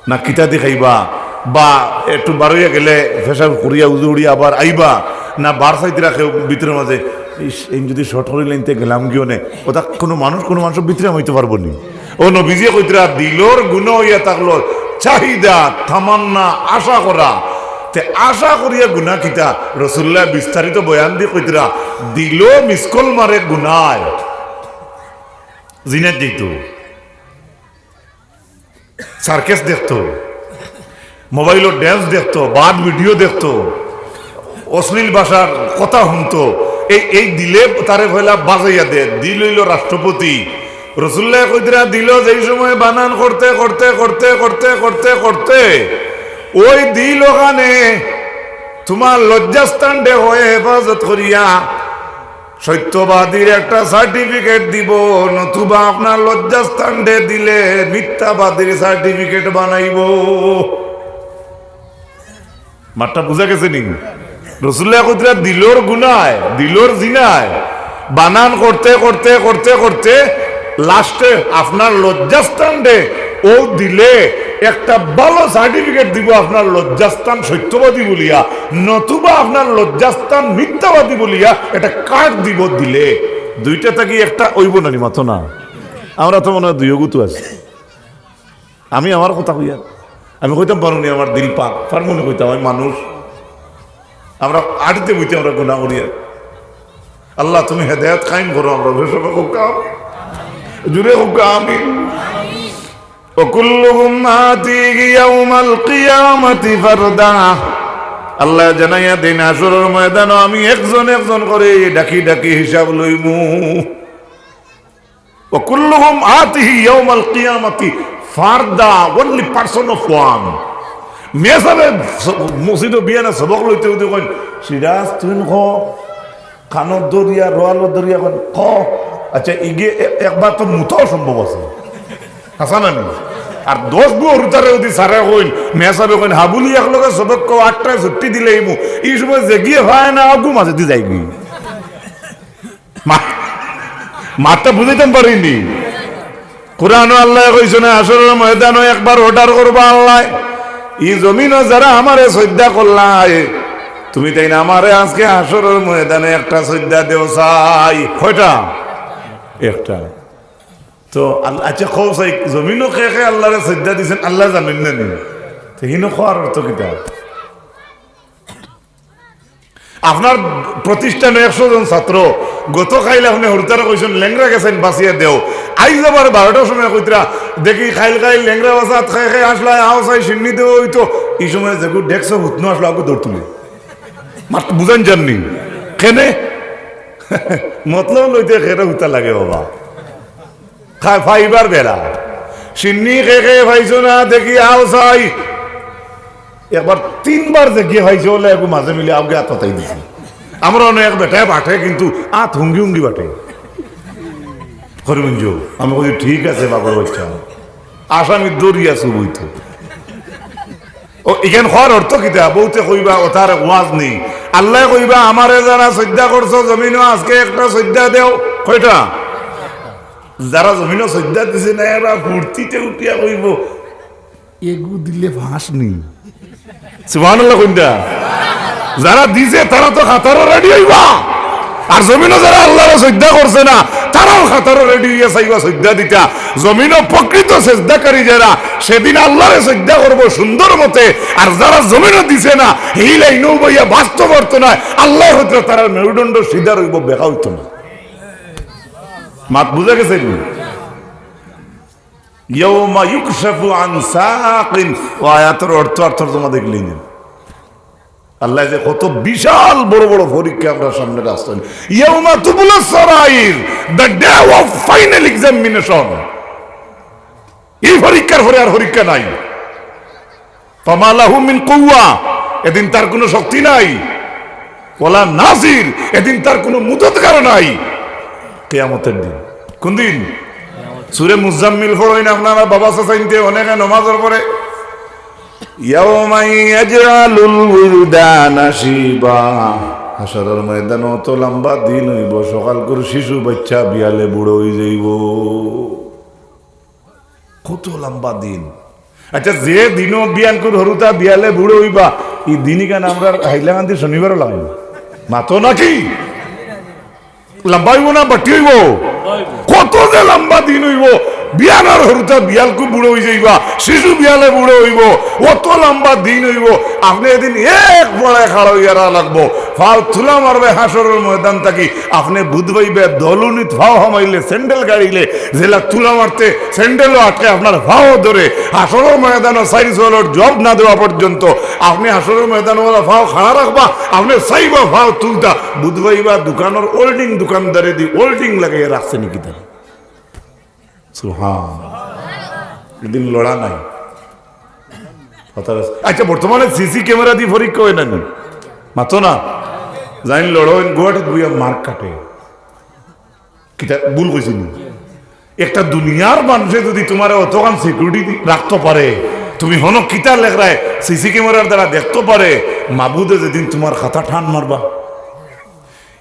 না কিতা দি খাইবা, বা একটু বারইয়া গেলে পেশাব করিয়া উজু করিয়া আবার আইবা, না বার চাইতরা কেউ ভিতরের মাঝে, "ইস, এই যদি শর্ট করিলাইন তে গেলাম গিয়া নে।" ওটা কোনো মানুষ কোনো মানুষর ভিতরে হামাইতে পারবো নি? ও নবীজিয়ে কইতরা, দিলর গুনা অইয়া থাকলো চাহিদা, তামান্না, আশা করা। তে আশা করিয়া গুনা কিতা? রসুল্লায় বিস্তারিত বয়ান দি কইতরা, দিলো মিস কল মারে গুনায়, জিনাত যাইতো, সার্কাস দেখতো, মোবাইলো ড্যান্স দেখতো, বাদ ভিডিও দেখতো, অশ্লীল ভাষার কথা হুনতো। এই, এই দিলে তারে পয়লা বাজাইয়া দে। দিল অইলো রাষ্ট্রপতি। রসুল্লায় কইতরা, দিলো যেই সময় বানান করতে করতে করতে করতে করতে করতে ওই দিল ওখানে তোমার লজ্জাস্থানরে হেফাজত করিয়া সত্যবাদীর একটা সার্টিফিকেট দিবো, নতুবা আপনার লজ্জাস্থানরে দিলে মিথ্যাবাদীর সার্টিফিকেট বানাইবো। মাতটা বুঝা গেছে নি? রসুল্লায় কইতরা দিলর গুনায়, দিলর জিনায়, বানান করতে করতে করতে করতে লাস্টে আপনার লজ্জাস্থানরে ও দিলে একটা ভালো সার্টিফিকেট দিবো আপনার লজ্জাস্থান সত্যবাদী বলিয়া, নতুবা আপনার লজ্জাস্থান মিথ্যাবাদী বলিয়া একটা কার্ড দিবো দিলে। দুইটা থাকি একটা অইবো না নি, মাতো না? আমরা তো মনে হয় দুইও গুতু আছি। আমি আমার কথা কইয়ার, আমি কইতাম পারুনি আমার দিল পাক, পারমু নি কইতাম, আমি মানুষ। আমরা আটিতে বইতে আমরা গুনা করিয়ার। আল্লাহ তুমি হেদায়েত কায়েম করো, আমরা সবাই কউক্কা আমিন। জুরে কউক্কা আমিন। وكلهم آتيه يوم القيامة فردا। আল্লায় জানাইয়া দেইন, হাশরর ময়দানো আমি একজন একজন করি ডাকি ডাকি হিসাব লইমু। وكلهم آتيه يوم القيامة فردا, only person of one. মেসাবে মসজিদো বিয়ানে সবক লইতে লইতে কইন, "সিরাজ, তুইন ক, কানো ধরিয়া, রোয়ালো ধরিয়া কইন, ক।" আচ্ছা, ইগে এ-, একবার তো মুতাও সম্ভব আছে। হাছা না নি? আর দশ বউ হুরুতারে যদি সারে কইন, মেসাবে কইন, "হাবুলি একলগে সবক ক, আটটায় ছুটি দিলে ইমু।" এই সময় যে গিয়ে পায় না, আগু মাঝে দি যাইগি। মা-, মাতটা বুঝাইতাম পারিনি। কোরআনো আল্লায় কইছইন না, হাশরর ময়দানো একবার অর্ডার করবা আল্লায়, "ই জমিনো যারা আমারে সইজদা করলায়, তুমি তাইন আমারে আজকে হাশরর ময়দানে একটা সইজদা দেও চাই।" কয়টা? একটা। তো আল-, আচ্ছা, কও চাই, জমিনো কে কে আল্লারে সইজদা দিছইন, আল্লায় জানইন না নি? তো হিনো কওয়ার অর্থ কিতা? আপনার প্রতিষ্ঠানো একশো জন ছাত্র, গত কাইল আপনে হুরুতারে কইছইন, "লেংড়া গেছইন, বাছিয়া দেও।" আইজ আবার বারোটার সময় কইতরা, "দেখি কাইল কাইল লেংড়া বাছা আত খাই খাই আসলা, আও চাই শিন্নি দেও।" অইতো, ই সময় যেগু ডেস্কো হুতনো আসলো, আগু দৌড় তুলে। মাত বুঝাইন যার নি? কেনে? মতলব লইতে কেনে হুতা লাগে বাবা? খায় ফাইবার বেড়া। শিন্নি কে কে ফাইছো না, দেখি আও চাই। একবার তিনবার দেখিয়া ফাইছো, অইলে একটু মাঝে মিলে আউগে আত পাতাই দিছি। আমরা অনেক বেটায় বাটে, কিন্তু আত হুঙ্গি হুঙ্গি বাটে। করিমগঞ্জ, আমি কই, "ঠিক আছে, বাবার বাচ্চা।" আসামি দৌড়িয়া চুপ অইতো। ও, ইখান কওয়ার অর্থ কিতা? বউতে কইবা, "ও তার ওয়াজ নেই।" আল্লায় কইবা, "আমারে যারা সইজদা করছো জমিনো, আজকে একটা সইজদা দেও।" কয়টা? যারা জমিনো সইজদা দিছে না, এরা ফুর্তিতে উঠিয়া কইবো, "এগু দিলে ফাঁস নি।" সুবহানাল্লাহ কইন না? যারা দিছে, তারা তো কাতারো রেডি অইবা। আর জমিনো যারা আল্লারে সইজদা করছে না, তারাও কাতারো রেডি অইয়া চাইবা সইজদা দিতা। জমিনো প্রকৃত সেজদাকারী যারা, সেদিন আল্লারে সইজদা করবো সুন্দর মতে। আর যারা জমিনো দিছে না, হিলা ইনো বইয়া বাস্তব অর্থ নয়, আল্লায় হয়তো তারার মেরুদণ্ড সিধা রইবো, বেকা অইতো না। মাত বুঝা গেছে নি? ইয়াউমা ইউকশাফু আন সাকিন। ও আয়াতর অর্থ আর তর্জমা দেখলেই না। আল্লায় যে কত বিশাল বড় বড় পরীক্ষা আমরার সামনে রাখছইন। ইয়াউমা তুবলাস সারাইর, the day of final examination। এই পরীক্ষার পরে আর পরীক্ষা নাই। ফামা লাহু মিন কুওয়া, এদিন তার কোনো শক্তি নাই। ওয়ালা নাসির, এদিন তার কোনো মদতগার নাই। কিয়ামতের দিন। কোন দিন? সূরা মুজাম্মিল পড়ইন আপনারা, বাবা চাচাইন্তে অনেকে নমাজর পরে। ইয়াউমা ইয়াজআলুল উলদানা শিবা। হাশরর ময়দানো অত লম্বা দিন অইবো, সকালকুর শিশু বাচ্চা বিয়ালে বুড়া অই যাইবো। কত লম্বা দিন। আচ্ছা, যে দিনও বিয়ালকুর হুরুতা বিয়ালে বুড়ো অইবা, ই দিনই কেন আমরার হাইলাকান্দির শনিবারও লাগাইব? মাতো নাকি? লম্বা অইব না বাটি অইব? কত যে লম্বা দিন অইব, বিয়ালর হুরুতা বিয়ালকু বুড়ো অই যাইবা, শিশু বিয়ালে বুড়ো অইব, অত লম্বা দিন অইব। আপনে এদিন এক পড়ায় খাড়া অইয়া রা লাগবো, ফাও তুলা মারবে হাসরর ময়দান থাকি। আপনে বুধ ভাইবে দলুনিত ফাও হামাইলে, স্যান্ডেল গাড়িলে, যেলা তুলা মারতে স্যান্ডেলও আটকে, আপনার ফাও ধরে। হাসরর ময়দানও সাইন্স ওয়ালার জব না দেওয়া পর্যন্ত আপনে হাসরর ময়দানও ওলা ফাও খাড়া রাখবা, আপনে চাইবা ফাও তুলতা, বুধ ভাইবা দোকানর ওল্ডিং দোকানদারে দি ওল্ডিং লাগাইয়া রাখছে নাকি তারা। সুবহান। এদিন লড়া নাই। কথা আছে। আচ্ছা, বর্তমানে সিসি ক্যামেরা দি পরীক্ষা অয় না নি? মাতো না। যাইন লড়ইন, গুয়াহাটিত বইয়া মার্ক কাটে। কিতা ভুল কইছি নি? একটা দুনিয়ার মানুষে যদি তোমারে অতখান সিকিউরিটি রাখতো পারে, তুমি হনো কিতা লেখরায়, সিসি ক্যামেরার দ্বারা দেখতো পারে, মাবুদে যেদিন তোমার খাতা টান মারবা।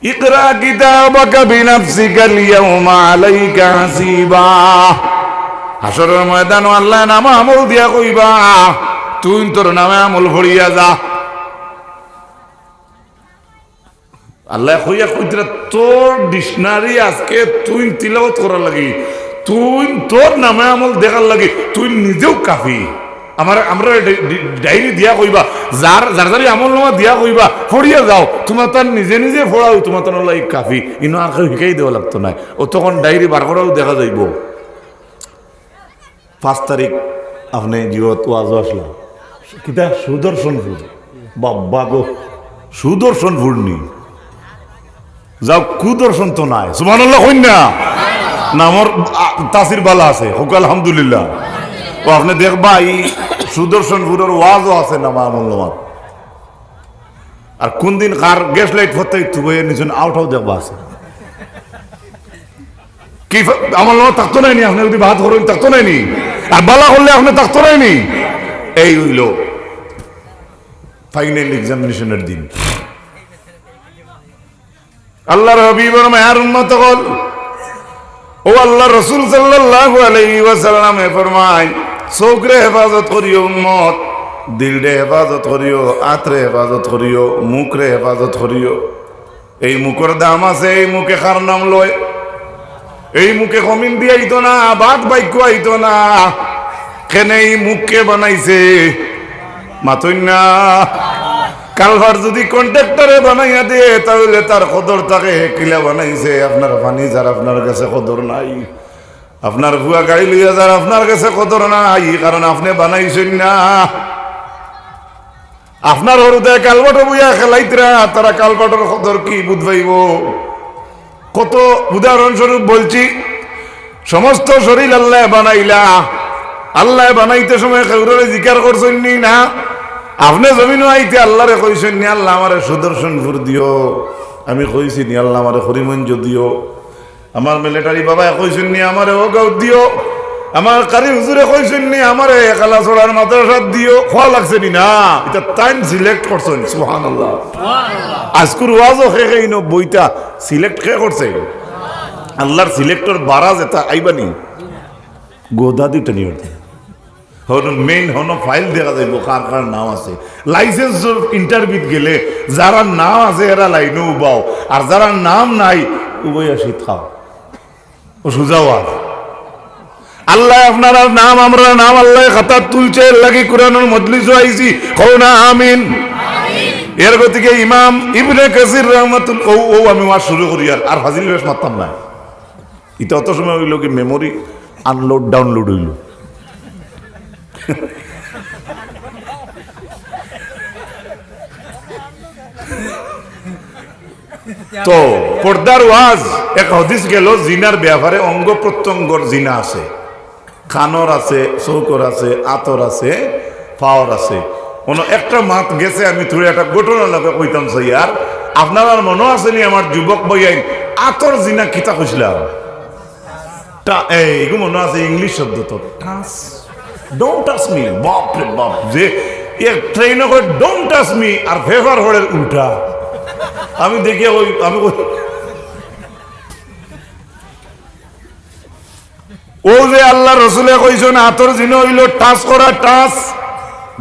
ইকরা কিতাবাকা বিনাফসিকাল ইয়াউমা আলাইকা হাসিবা। হাসরর ময়দানো আল্লায় নামা আমল দিয়া কইবা, "তুই তোর নামে আমল পড়িয়া যা।" আল্লায় কইয়া কইতরা, "তোর ডিকশনারি আজকে তুই তিলাওয়াত করার লাগি, তুই তোর নামে আমল দেখার লাগি, তুই নিজেও কাফি।" আমার, আমরা ডা-, ডি-, ডায়েরি দিয়া কইবা, যার, যার যারি আমল নামা দিয়া কইবা, "পড়িয়া যাও, তোমার তার নিজে নিজে পড়াও, তোমার তার লাগি কাফি।" ইনো আর কেউ হিকাই দেওয়া লাগতো নায়। অতক্ষণ ডায়েরি বার করাও দেখা যাইব। পাঁচ তারিখ আপনে জিওত ওয়াজও আসলা। কিতা? সুদর্শনপুর। বাব্বা গো, সুদর্শনপুর নি। যাও, কুদর্শন তো নাই। সুবহানাল্লাহ কইন না? না, আমার, আ, তাসির বালা আছে। হোক আলহামদুলিল্লাহ। ও আপনে দেখবা, এই সুদর্শনপুরর ওয়াজও আছে না, মামুল নামাজ। আর কোন দিন কার গ্যাস লাইট ফত্তাই তুবাইয়া নিছইন, আউটাও দেখবা আছে। কি ফ-, আমার লগে থাকতো নাইনি, আপনে যদি ভাত করইন, থাকতো নাইনি? আর বালা করলে আপনে থাকতো নাইনি? এই অইল ফাইনাল এক্সামিনেশনের দিন। আল্লাহর হাবিবর মায়ার উম্মত অকল, ও আল্লাহর রাসূল সাল্লাল্লাহু আলাইহি ওয়াসাল্লামে ফরমায়, চোখরে হেফাজত করিও উম্মত, দিলরে হেফাজত করিও, আতরে হেফাজত করিও, মুখরে হেফাজত করিও। এই মুখর দাম আছে, এই মুখে কার নাম লয়? এই মুখে কমিন দিয়া আইতো না, বাদ বাক্য আইতো না। কেনে এই মুখকে বানাইছে? মাতইন না। কালভার যদি কন্ট্রাক্টরে বানাইয়া দে, তাহলে তার কদর থাকে, হে কিলা বানাইছে। আপনার ফানি যার, আপনার গেছে কদর নাই। আপনার ফুয়া গাড়ি লইয়া যার, আপনার গেছে কদর নাই, কারণ আপনে বানাইছইন না। আপনার হুরুতায় কালভাটো বইয়া খেলাইতরা, তারা কালভাটর কদর কি বুঝ পাইব? কত উদাহরণস্বরূপ বলছি, সমস্ত শরীর আল্লায় বানাইলা, আল্লায় বানাইতে সময় কেউররে জিকার করছইন নি? না। আপনে জমিনো আইতে আল্লাহরে কইছইন নি, "আল্লাহ, আমারে সুদর্শনপুর দিও"? আমি কইছি নি, "আল্লাহ, আমারে করিমগঞ্জ দিও"? আমার মিলিটারি বাবায় কইছইন নি, "আমারে অউ গাঁও দিও"? আমার কারি হুজুরে কইছইন নি, "আমারে কালাছড়ার মাদ্রাসাত দিও"? কওয়া লাগছে নি? না, ইতা তাইন সিলেক্ট করছইন। সুবহানাল্লাহ। আজকুর ওয়াজও কে কে ইনো বইতা সিলেক্ট কে করছে? আল্লাহর সিলেক্টর বারা যেতা আইবা নি, গোদা দি টানি উঠতে। হনো মেইন হনো ফাইল দেখা যাইব কার কার নাম আছে। লাইসেন্স ইন্টারভিউত গেলে যারা নাম আছে এরা লাইনো উবাও, আর যারা নাম নাই উবাইয়া শীত খাও। ও সুজা ওয়াজ। আল্লায় আপনারার নাম, আমরার নাম আল্লায় খাতাত তুলছে, এর লাগি কোরআনর মজলিসও আইছি। কও না আমিন। এর গতিকে ইমাম ইবনে কাসির রহমাতুল-, ও, ও, আমি ওয়াজ শুরু করি আর, আর ফাজিল বেশ মারতাম না। ইতা অত সময় অইল কি মেমোরি আনলোড ডাউনলোড অইল। তো পর্দার ওয়াজ, এক হাদিস গেল জিনার ব্যাপারে, অঙ্গ প্রত্যঙ্গর জিনা আছে, কানর আছে, চউখর আছে, আতর আছে, পাওর আছে। অনো একটা মাত গেছে, আমি থুড়া একটা ঘটনা লগে কইতাম চাই। আর আপনারার মনো আছে নি আমার যুবক ভাইয়াইন, আতর জিনা কিতা কইছিলাম? টা-, এই, এগু মনো আছে ইংলিশ শব্দ তো, touch, don't touch me, বাপ রে বাপ, যে এক ট্রেইনো কয়, "Don't touch me", আর পেপার পড়ের উল্টা। আমি দেখি ওই, আমি কই, অউ যে আল্লার রসুলে কইছইন, আতর জিনা অইলো touch করা, touch।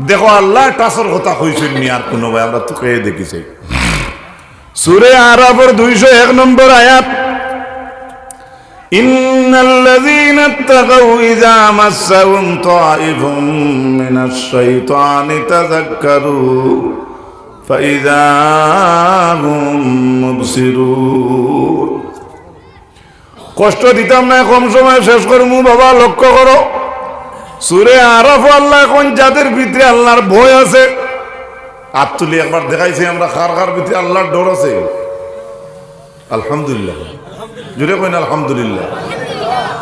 দেখো, আল্লায় touchর কথা কইছইন নি আর কুনু ভাই? আমরা তো খেয়ে দেখিছি। সূরা আরাফর দুইশো এক নম্বর আয়াত, إن الذين اتقوا إذا مسهم طائف من الشيطان تذكروا فإذا هم مبصرون। কষ্ট দিতাম না, কম সময় শেষ করমু বাবা, লক্ষ্য করো। সূরা আরাফো আল্লায় কইন, যাদের ভিতরে আল্লার ভয় আছে, আত তুলি একবার দেখাইছি আমরা, কার কার ভিতরে আল্লার ডর আছে? আলহামদুলিল্লাহ। জোরে কইন আলহামদুলিল্লাহ।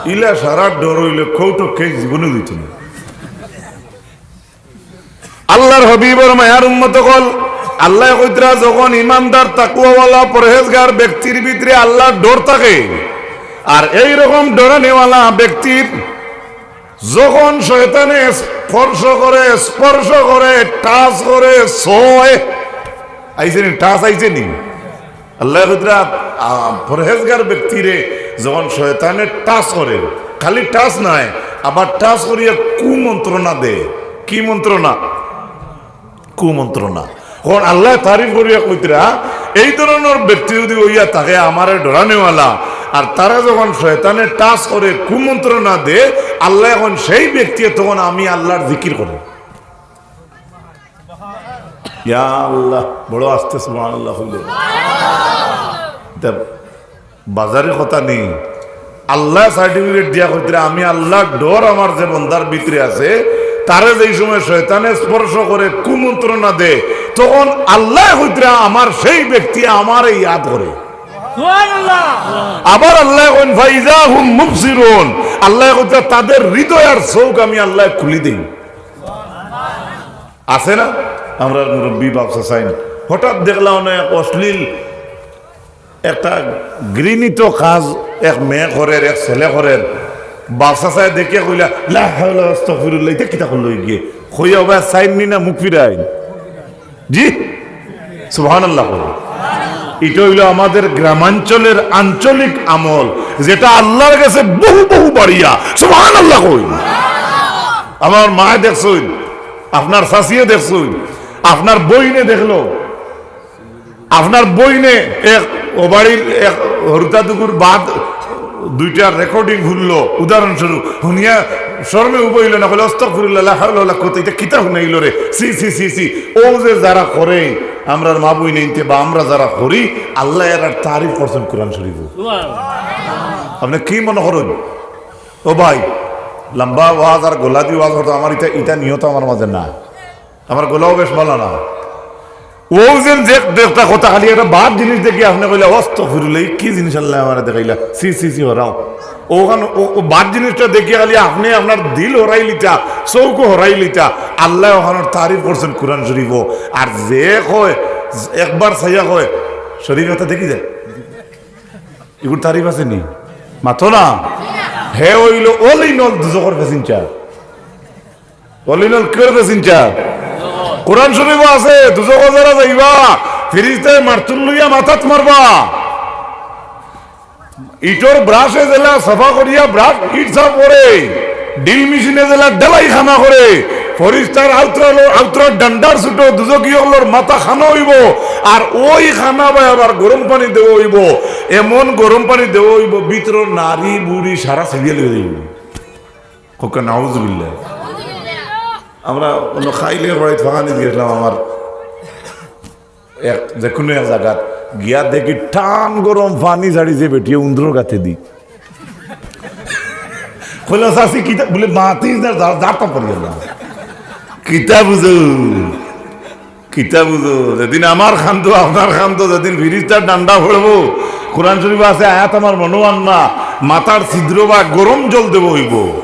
ইলা সারা ডর অইলে কৌটো কে জীবনে দিত না। আল্লার হাবিবর মায়ার উম্মত অকল, আল্লায় কইতরা যখন ইমানদার, তাকওয়াওয়ালা, পরহেজগার ব্যক্তির ভিতরে আল্লার ডর থাকে, আর এই রকম ডরানিওয়ালা ব্যক্তির যখন শয়তানে স্পর্শ করে, স্পর্শ করে, touch করে, ছয়, আইছে নি? Touch আইছে নি? আল্লায় কইতরা, আ, পরহেজগার ব্যক্তিরে যখন শয়তানে touch করে, খালি touch নায়, আবার touch করিয়া কুমন্ত্রণা দে। কি মন্ত্রণা? কুমন্ত্রণা। অখন আল্লায় তারিফ করিয়া কইতরা, এই ধরনর ব্যক্তি যদি অইয়া থাকে আমারে ডরানেওয়ালা, আর তারে যখন শয়তানে touch করে, কুমন্ত্রণা দে, আল্লায় কইন সেই ব্যক্তিয়ে তখন আমি আল্লার জিকির করে। ইয়া আল্লাহ, বড় আস্তে সুবহানাল্লাহ কইলে। ইতা বাজারি কথা নি। আল্লায় certificate দিয়া কইতরা, আমি আল্লার ডর আমার যে বন্দার ভিতরে আছে, তারে যেই সময় শয়তানে স্পর্শ করে, কুমন্ত্রণা দে, তখন আল্লায় কইতরা, আমার সেই ব্যক্তি আমারে ইয়াদ করে। সুবহানাল্লাহ। আবার আল্লায় কইন, "ফাইজা হুম মুবসিরুন।" আল্লায় কইতরা, তাদের হৃদয় আর চউখ আমি আল্লায় খুলি দেই। আছে না? আমরার মুরব্বি বাপ চাচাইন হঠাৎ দেখলা অনে এক অশ্লীল, একটা ঘৃণিত কাজ এক মেয়ে করের, এক ছেলে করের, বাপ চাচায় দেখিয়া কইলা, "লা হাওলা ওয়াস্তাগফিরুল্লাহ, ইতা কিতা করলো গিয়ে?" কইয়া ওবা চাইন নি না মুখ ফিরাইন। জি, সুবহানাল্লাহ কইন। ইটা অইলো আমাদের গ্রামাঞ্চলের আঞ্চলিক আমল, যেটা আল্লার গেছে বহু বহু বাড়িয়া। সুবহানাল্লাহ কইন। আমার মায়ে দেখছইন, আপনার চাচিয়ে দেখছইন, আপনার বইনে দেখলো, আপনার বইনে এক, ও বাড়ির এক হরুতা দুগুর বাদ দুইটা recording হুনলো, উদাহরণস্বরূপ, হুনিয়া শরমে উবা অইলো না, কইলো, "আস্তাগফিরুল্লাহ, লা হাওলা ওয়ালা কুওয়াতা, ইতা কিতা হুনাইলো রে? ছি, ছি, ছি, ছি।" অউ যে যারা করে, আমরার মা বইনাইন্তে বা আমরা যারা করি, আল্লায় এরার তারিফ করছইন কোরআন শরীফো। আপনে কি মনে করইন? ও ভাই, লম্বা ওয়াজ আর গলা দি ওয়াজ করতো, আমার ইতা, ইতা নিয়ত আমার মাঝে না। আমার গলাও বেশ ভালা না। অউ যে, যে একটা কথা খালি একটা বাদ জিনিস দেখি আপনে কইলা, "আস্তাগফিরুল্লাহ, ই কি জিনিস আল্লায় আমারে দেখাইলা? ছি, ছি, ছি, হরাও।" অখান, ও, ও বাদ জিনিসটা দেখি খালি আপনে আপনার দিল হরাইলিতা, চউখও হরাইলিতা। আল্লায় অখানর তারিফ করছইন কোরআন শরীফো। আর যে কয়, একবার চাইয়া কয়, "শরীফ একটা দেখি যায়।" ইগুর তারিফ আছে নি? মাতো না। হে অইলো all in all দুজখর passenger। All in all cure passenger? কোরআন শরীফো আছে, দুজখো যারা যাইবা, ফিরিস্তায় মারতুল লইয়া মাথাত মারবা। ইটর brush-এ যেলা সাফা করিয়া brush, ইট সাফ করে, drill machine-এ যেলা ঢালাই খানা করে, ফিরিস্তার আউতরা লো-, আউতরা ডান্ডার ছুটো দুজখি অকলর মাথা খানা অইবো, আর অউ খানা বায় আবার গরম পানি দেওয়া অইবো, এমন গরম পানি দেওয়া অইবো, ভিতরর নারী বুড়ি সারা ছিড়িয়া লইয়া যাইবো। কউক্কা নাউজুবিল্লাহ। আমরা অনো খাইলে বাড়িত ফাগানিত গেছলাম, আমার এক, যেকুনু এক জাগাত গিয়া দেখি টান গরম পানি ছাড়িছে বেটিয়ে উন্দরর গাতেদি। কইলা, "চাচি, কিতা?" বুলে, "মাতিস না, যা, যা তো পড়ি না।" কিতা বুঝো? কিতা বুঝো? যেদিন আমার কান্দো, আপনার কান্দো, যেদিন ফিরিস্তার ডান্ডা পড়বো, কোরআন শরীফো আছে আয়াত, আমার মনো আন না, মাথার ছিদ্র বা গরম জল দেওয়া অইবো।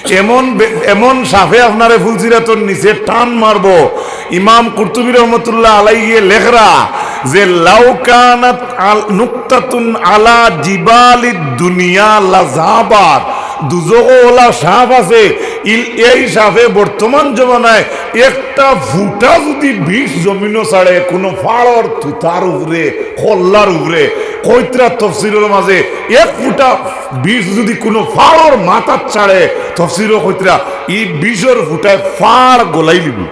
এমন বে-, এমন সাপে আপনারে ফুলসিরাতর নিচে টান মারবো। ইমাম কুরতুবী রহমতুল্লাহ আলাইহি লেখরা যে, "লাউ কানাত আল-, নুকতাতুন আলা জিবালিদ দুনিয়া লাযাবাত, দুজখো অলা সাপ আছে, ইল-, এই সাপে বর্তমান জমানায় একটা ফুটা যুদি বিষ জমিনো ছাড়ে, কুনু ফাড়র তুতার উপরে, কল্লার উপরে, কইতরা তফসিরর মাঝে এক ফুটা বিষ যুদি কুনু ফাড়র মাথাত ছাড়ে, তফসিরো কইতরা, ই বিষর ফুটায় ফাড় গলাই লিবো।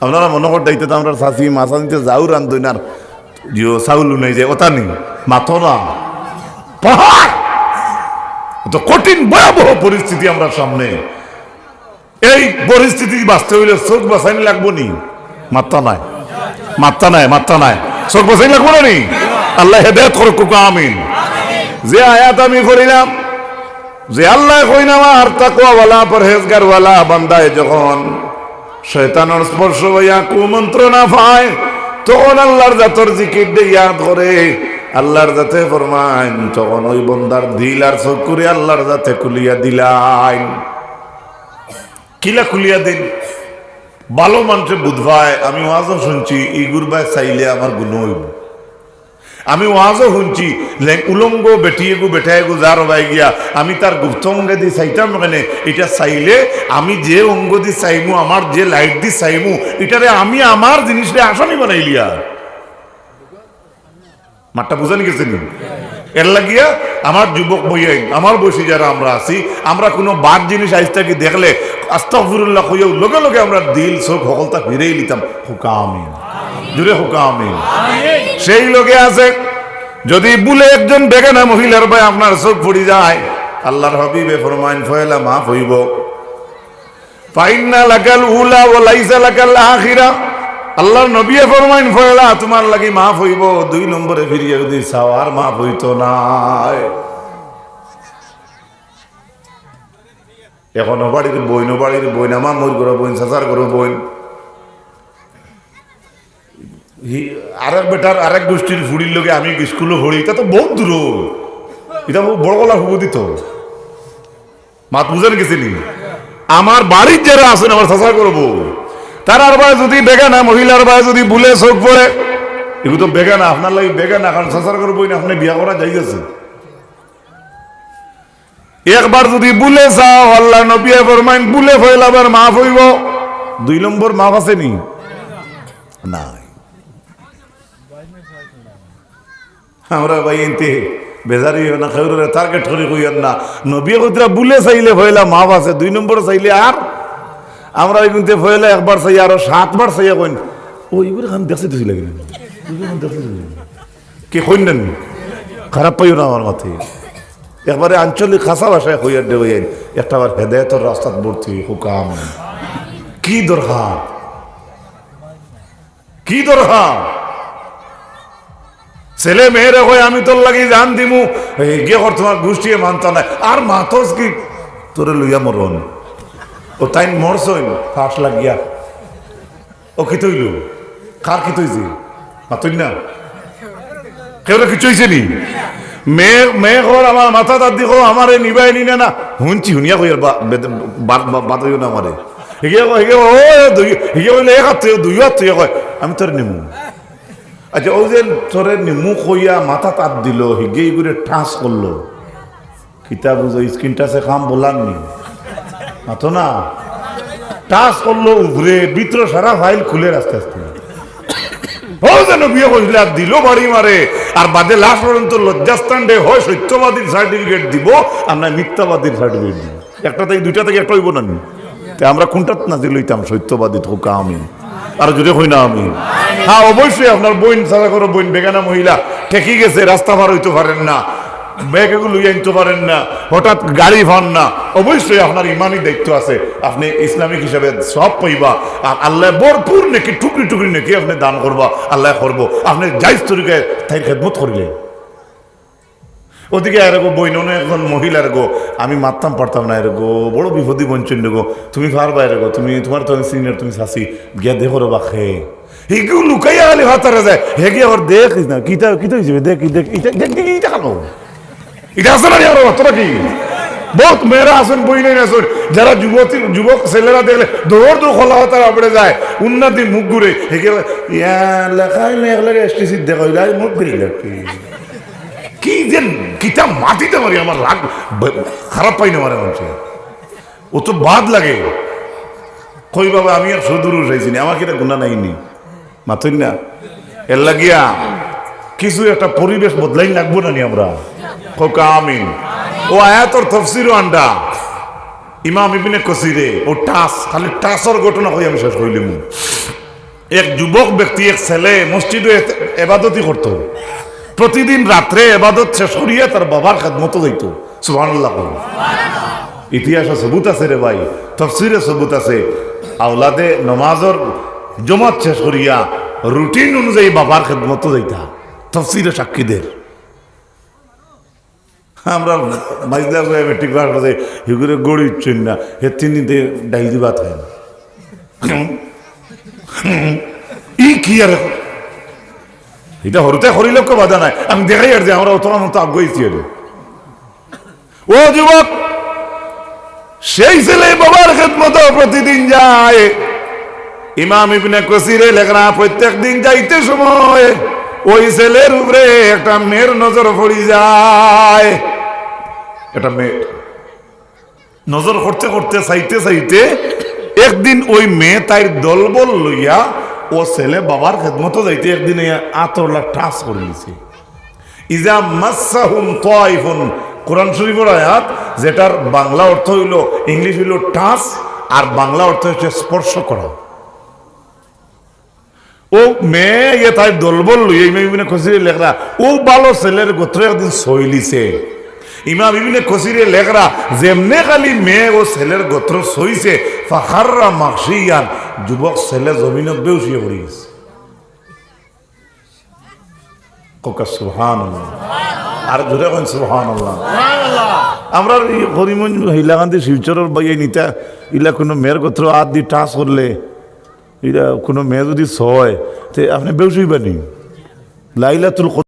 আপনারা মনো করতা ইতা তো আমরার চাচি মাছ আনতে যাও রান্ধইন আর জিও চাউল উনাই যায়, ওটা নি, মাথো না। পাহাড়! অত কঠিন ভয়াবহ পরিস্থিতি আমরার সামনে। এই পরিস্থিতি বাঁচতে অইলে চোখ বাঁচাইন লাগবো নি? মাত্তা নাই, মাত্তা নাই, মাত্তা নাই। চোখ বাঁচাইন লাগবো না নি? আল্লায় হেদায়েত করুক, কউক্কা আমিন। যে আয়াত আমি পড়িলাম, যে আল্লায় কইন আমার তাকওয়াওয়ালা, পরহেজগারওয়ালা বান্দায় যখন শয়তানর স্পর্শ অইয়া কুমন্ত্রণা পায়, তখন আল্লার জাতর জিকির দে ইয়াদ করে। আল্লার জাতে ফরমাইন, তখন ওই বন্দার দিল আর চক্ষুরে আল্লার জাতে খুলিয়া দিলাইন। কিলা খুলিয়া দিন? ভালা মানষে বুঝ পায়, আমি ওয়াজও শুনছি, ইগুর বায় চাইলে আমার গুনা অইবো। আমি ওয়াজও হুনছি, লে-, উলঙ্গ বেটিয়েগু বেটায়েগু যার বায় গিয়া, আমি তার গুপ্ত অঙ্গেদি চাইতাম কেনে, ইটা চাইলে আমি যে অঙ্গদি চাইমু, আমার যে লাইটদি চাইমু, ইটারে আমি আমার জিনিসরে আসামি বানাইলিয়ার। মাতটা বুঝা গেছে নি? এর লাগিয়া আমার যুবক ভাইয়াইন, আমার বয়সী যারা আমরা আছি, আমরা কুনু বাদ জিনিস আইজ থাকি দেখলে আস্তাগফিরুল্লাহ কইয়াউ লগে লগে আমরা দিল চোখ হকলতা ফিরাই লিতাম। কউক্কা আমিন। জোরে কউক্কা আমিন। সেই লগে আছে, যদি ভুলে একজন বেগানা মহিলার বায় আপনার চোখ পড়ি যায়, আল্লার হাবিবে ফরমাইন, পয়লা মাফ অইবো। ফাইন্না লাকাল উলা ওয়া লাইসা লাকাল আখিরা। আল্লার নবিয়ে ফরমাইন, পয়লা তুমার লাগি মাফ অইবো, দুই নম্বরে ফিরিয়া যদি চাও আর মাফ অইতো নায়। এখন ও বাড়ির বইন, ও বাড়ির বইন, আমার মইর ঘরর বইন, চাচার ঘরর বইন। হি-, আরেক বেটার আরেক গোষ্ঠীর ফুড়ির লগে আমি স্কুলো পড়ি, ইটা তো বউত দূর। ইটা বউত বড় গলা হুবো দিত। মাত বুঝা গেছে নি? আমার বাড়িত যারা আছইন, আমার চাচার ঘরর বউ, তারার বায় যদি বেগানা মহিলার বায় যদি ভুলে চোখ পড়ে, ইগু তো বেগানা, আপনার লাগি বেগানা, কারণ চাচার ঘরর বইন আপনে বিয়া করা জায়েজ আছে। একবার যদি ভুলে চাও, আল্লার নবিয়ে ফরমাইন, ভুলে পয়লাবার মাফ অইবো, দুই নম্বর মাফ আছে নি? নাই। আমরা ভাইয়াইন্তে বেজার অইও না, কেউরে target করি কইয়ার না। নবিয়ে কইতরা ভুলে চাইলে পয়লা মাফ আছে, দুই নম্বর চাইলে আর। আমরা অউ কিন্তু পয়লা একবার চাই, আরো সাতবার চাইয়া কইন, "ও, ইগুর খান দেখছি তো লাগে না, ইগুর খান দেখছি তো লাগে না।" কি কইন না নি? খারাপ পাইও না আমার মাতে। একবারে আঞ্চলিক খাসা ভাষায় কইয়ার দে অইন, একটা বার হেদায়েতর রাস্তাত ভর্তি অই, কউক্কা আমিন। কি দরকার? কি দরকার? ছেলে মেয়েরে কয়, "আমি তোর লাগি জান দিমু।" এই গিয়ে কর, তোমার গোষ্ঠীয়ে মানতা নায়। আর মাতস কি? তোরে লইয়া মরন। ও তাইন মরছইন, ফাঁস লাগিয়া। ও কিতা অইলো? কার কিতা অইছে? মাতইন না। কেউরে কিচ্ছু অইছে নি? মেয়ে, মেয়ে কর, আমার মাথাত আত দি কও, আমারে নিবায় নি না, না। হুনছি, হুনিয়া কইয়ার বা-, বেদ-, বা-, বা-, বাদ অইও না আমারে। হিগে কয়, হিগে কয়, ও, দুই, হিগে কইলে এক আত থুইয়া, দুই আত থুইয়া কয়, "আমি তোরে নিমু।" আচ্ছা, অউ যে তোরে নিমু কইয়া মাথাত আত দিলো, হিগে ইগুরে touch করলো। কিতা বুঝো, screen touch-এ কাম বলার নি? মাতো না। Touch করলো উপরে, ভিতরে সারা file খুলের আস্তে আস্তে। অউ যে নবিয়ে কইছলা, দিলো বাড়ি মারে, আর বাদে লাশ পর্যন্ত লজ্জাস্থান দে হয় সত্যবাদীর certificate দিবো, আর না মিথ্যাবাদীর certificate দিবো। একটা থাকি, দুইটা থাকি একটা অইবো না নি? তে আমরা কুনটাত নাজিল অইতাম? সত্যবাদীত, কউক্কা আমিন। আর জোরে কই না আমিন। হ্যাঁ, অবশ্যই আপনার বইন, চাচা করো বইন, বেগানা মহিলা, ঠেকি গেছে, রাস্তা পার অইতো পারের না, ব্যাগ এগু লইয়া আনতো পারের না, হঠাৎ গাড়ি পার না, অবশ্যই আপনার ইমানি দায়িত্ব আছে। আপনে ইসলামিক হিসাবে সওয়াব পাইবা, আর আল্লায় ভরপুর নেকি, টুকরি টুকরি নেকি আপনে দান করবা, আল্লায় করবো। আপনে জায়েজ তরিকায় তাইর খেদমত করিলে। ওদিকে আর এগো বইন, অনো একজন মহিলার গো, আমি মাততাম পারতাম না এর গো, বড় বিপদি বঞ্চন গো, তুমি পারবায় এর গো, তুমি, তোমার তো আমি senior, তুমি চাচি, গিয়া দেখো রে বাখে। হিগু লুকাইয়া খালি ফাতারে যায়, হে গিয়া আবার দেখ না, কিতা, কিতা অইছে, দেখ, দেখ, ইটা, ইটা, ইটা, ইটা কেন? ইটা আছে না রে, আরো তোরা কি? বহুত মেয়েরা আছইন, বইনাইন আছইন, যারা যুবতী, যুবক ছেলেরা দেখলে দৌড় দৌড় খোলা ফাতার আপড়ে যায়, উন্নতি মুখ ঘুরে, হে গিয়া, ইয়া, লেখা হইলে এক লগে S T C দেখা হইলে, আজ মুখ ঘুরে লেখি। এই যে কিতা মাটিতে মারি, আমার রাগ ব-, খারাপ পাই না মারে মানুষে। ও তো বাদ লাগে। কই বাবা, আমি আর সুদূর উঠাইছি না, আমার কিতা গুণা নাই নি? মাতইন না। এর লাগিয়া কিছু একটা পরিবেশ বদলাই লাগবো না নি আমরা? কউক্কা আমিন। ও আয়াতর তফসিরও আন্ডা। ইমাম ইবনে কসিরে ও টাস, খালি টাসর ঘটনা কই আমি শেষ করিলিমু। এক যুবক ব্যক্তি, এক ছেলে মসজিদে এত-, এবাদতি করতো। প্রতিদিন রাত্রে এবাদত শেষ করিয়া তার বাবার খেদমতো যাইতো। সুবহানাল্লাহ কও। ইতিহাসে সবুত আছে রে ভাই, তফসিরে সবুত আছে। আওলাদে নমাজর জমাত শেষ করিয়া রুটিন অনুযায়ী বাবার খেদমতো যাইতা। তফসিরে সাক্ষী দের। আমরা মাইজলা করে মেট্রিক পাস করছে, হিগুরে গড়ি উঠছইন না, হে তিন দিন থেকে ডাইল দি ভাত খায় না। ই কি আর? এটা হরুতে হরিলে কেউ বাধা নাই, আমি দেখাই আর যে আমরা অত মতো আগুয়াইছি আর। ও যুবক, সেই ছেলে বাবার খেদমতো প্রতিদিন যায়। ইমাম ইবনে কসিরে লেখরা প্রত্যেক দিন যাইতে সময় ওই ছেলের উপরে একটা মেয়ের নজর পড়ি যায়। একটা মেয়ে নজর করতে করতে, চাইতে চাইতে, একদিন ওই মেয়ে তাইর দলবল লইয়া ও ছেলে বাবার খেদমতো যাইতে একদিন এই আতরলা টাচ করে নিছে। ইজা মাসসাহুম তাইফুন, কোরআন শরীফের আয়াত, যেটার বাংলা অর্থ হইল, ইংলিশ হইল টাচ, আর বাংলা অর্থ হচ্ছে স্পর্শ করা। ও মেয়ে ইয়ে তাই দলবল লইয়া ইমাম ইবনে কসিরে লেখরা, ও ভালো ছেলের গোত্র একদিন সইলিছে। ইমাম ইবনে কসিরে লেখরা, যেমনে খালি মেয়ে ও ছেলের গোত্র সইছে, ফাখাররা মাগশিয়ান, যুবক ছেলে জমিনত বেউসিয়ে পড়ি গেছে। কউক্কা সুবহানাল্লাহ। আর জোরে কইন সুবহানাল্লাহ। আমরা এই করিমগঞ্জ, হাইলাকান্দি, শিলচরর বাইয়ে নিতা, ইলা কোনো মেয়ের গোত্র আত দি টাচ করলে, ইলা কোনো মেয়ে যদি সয়, তে আপনি বেউসি বানি। লাইলাতুল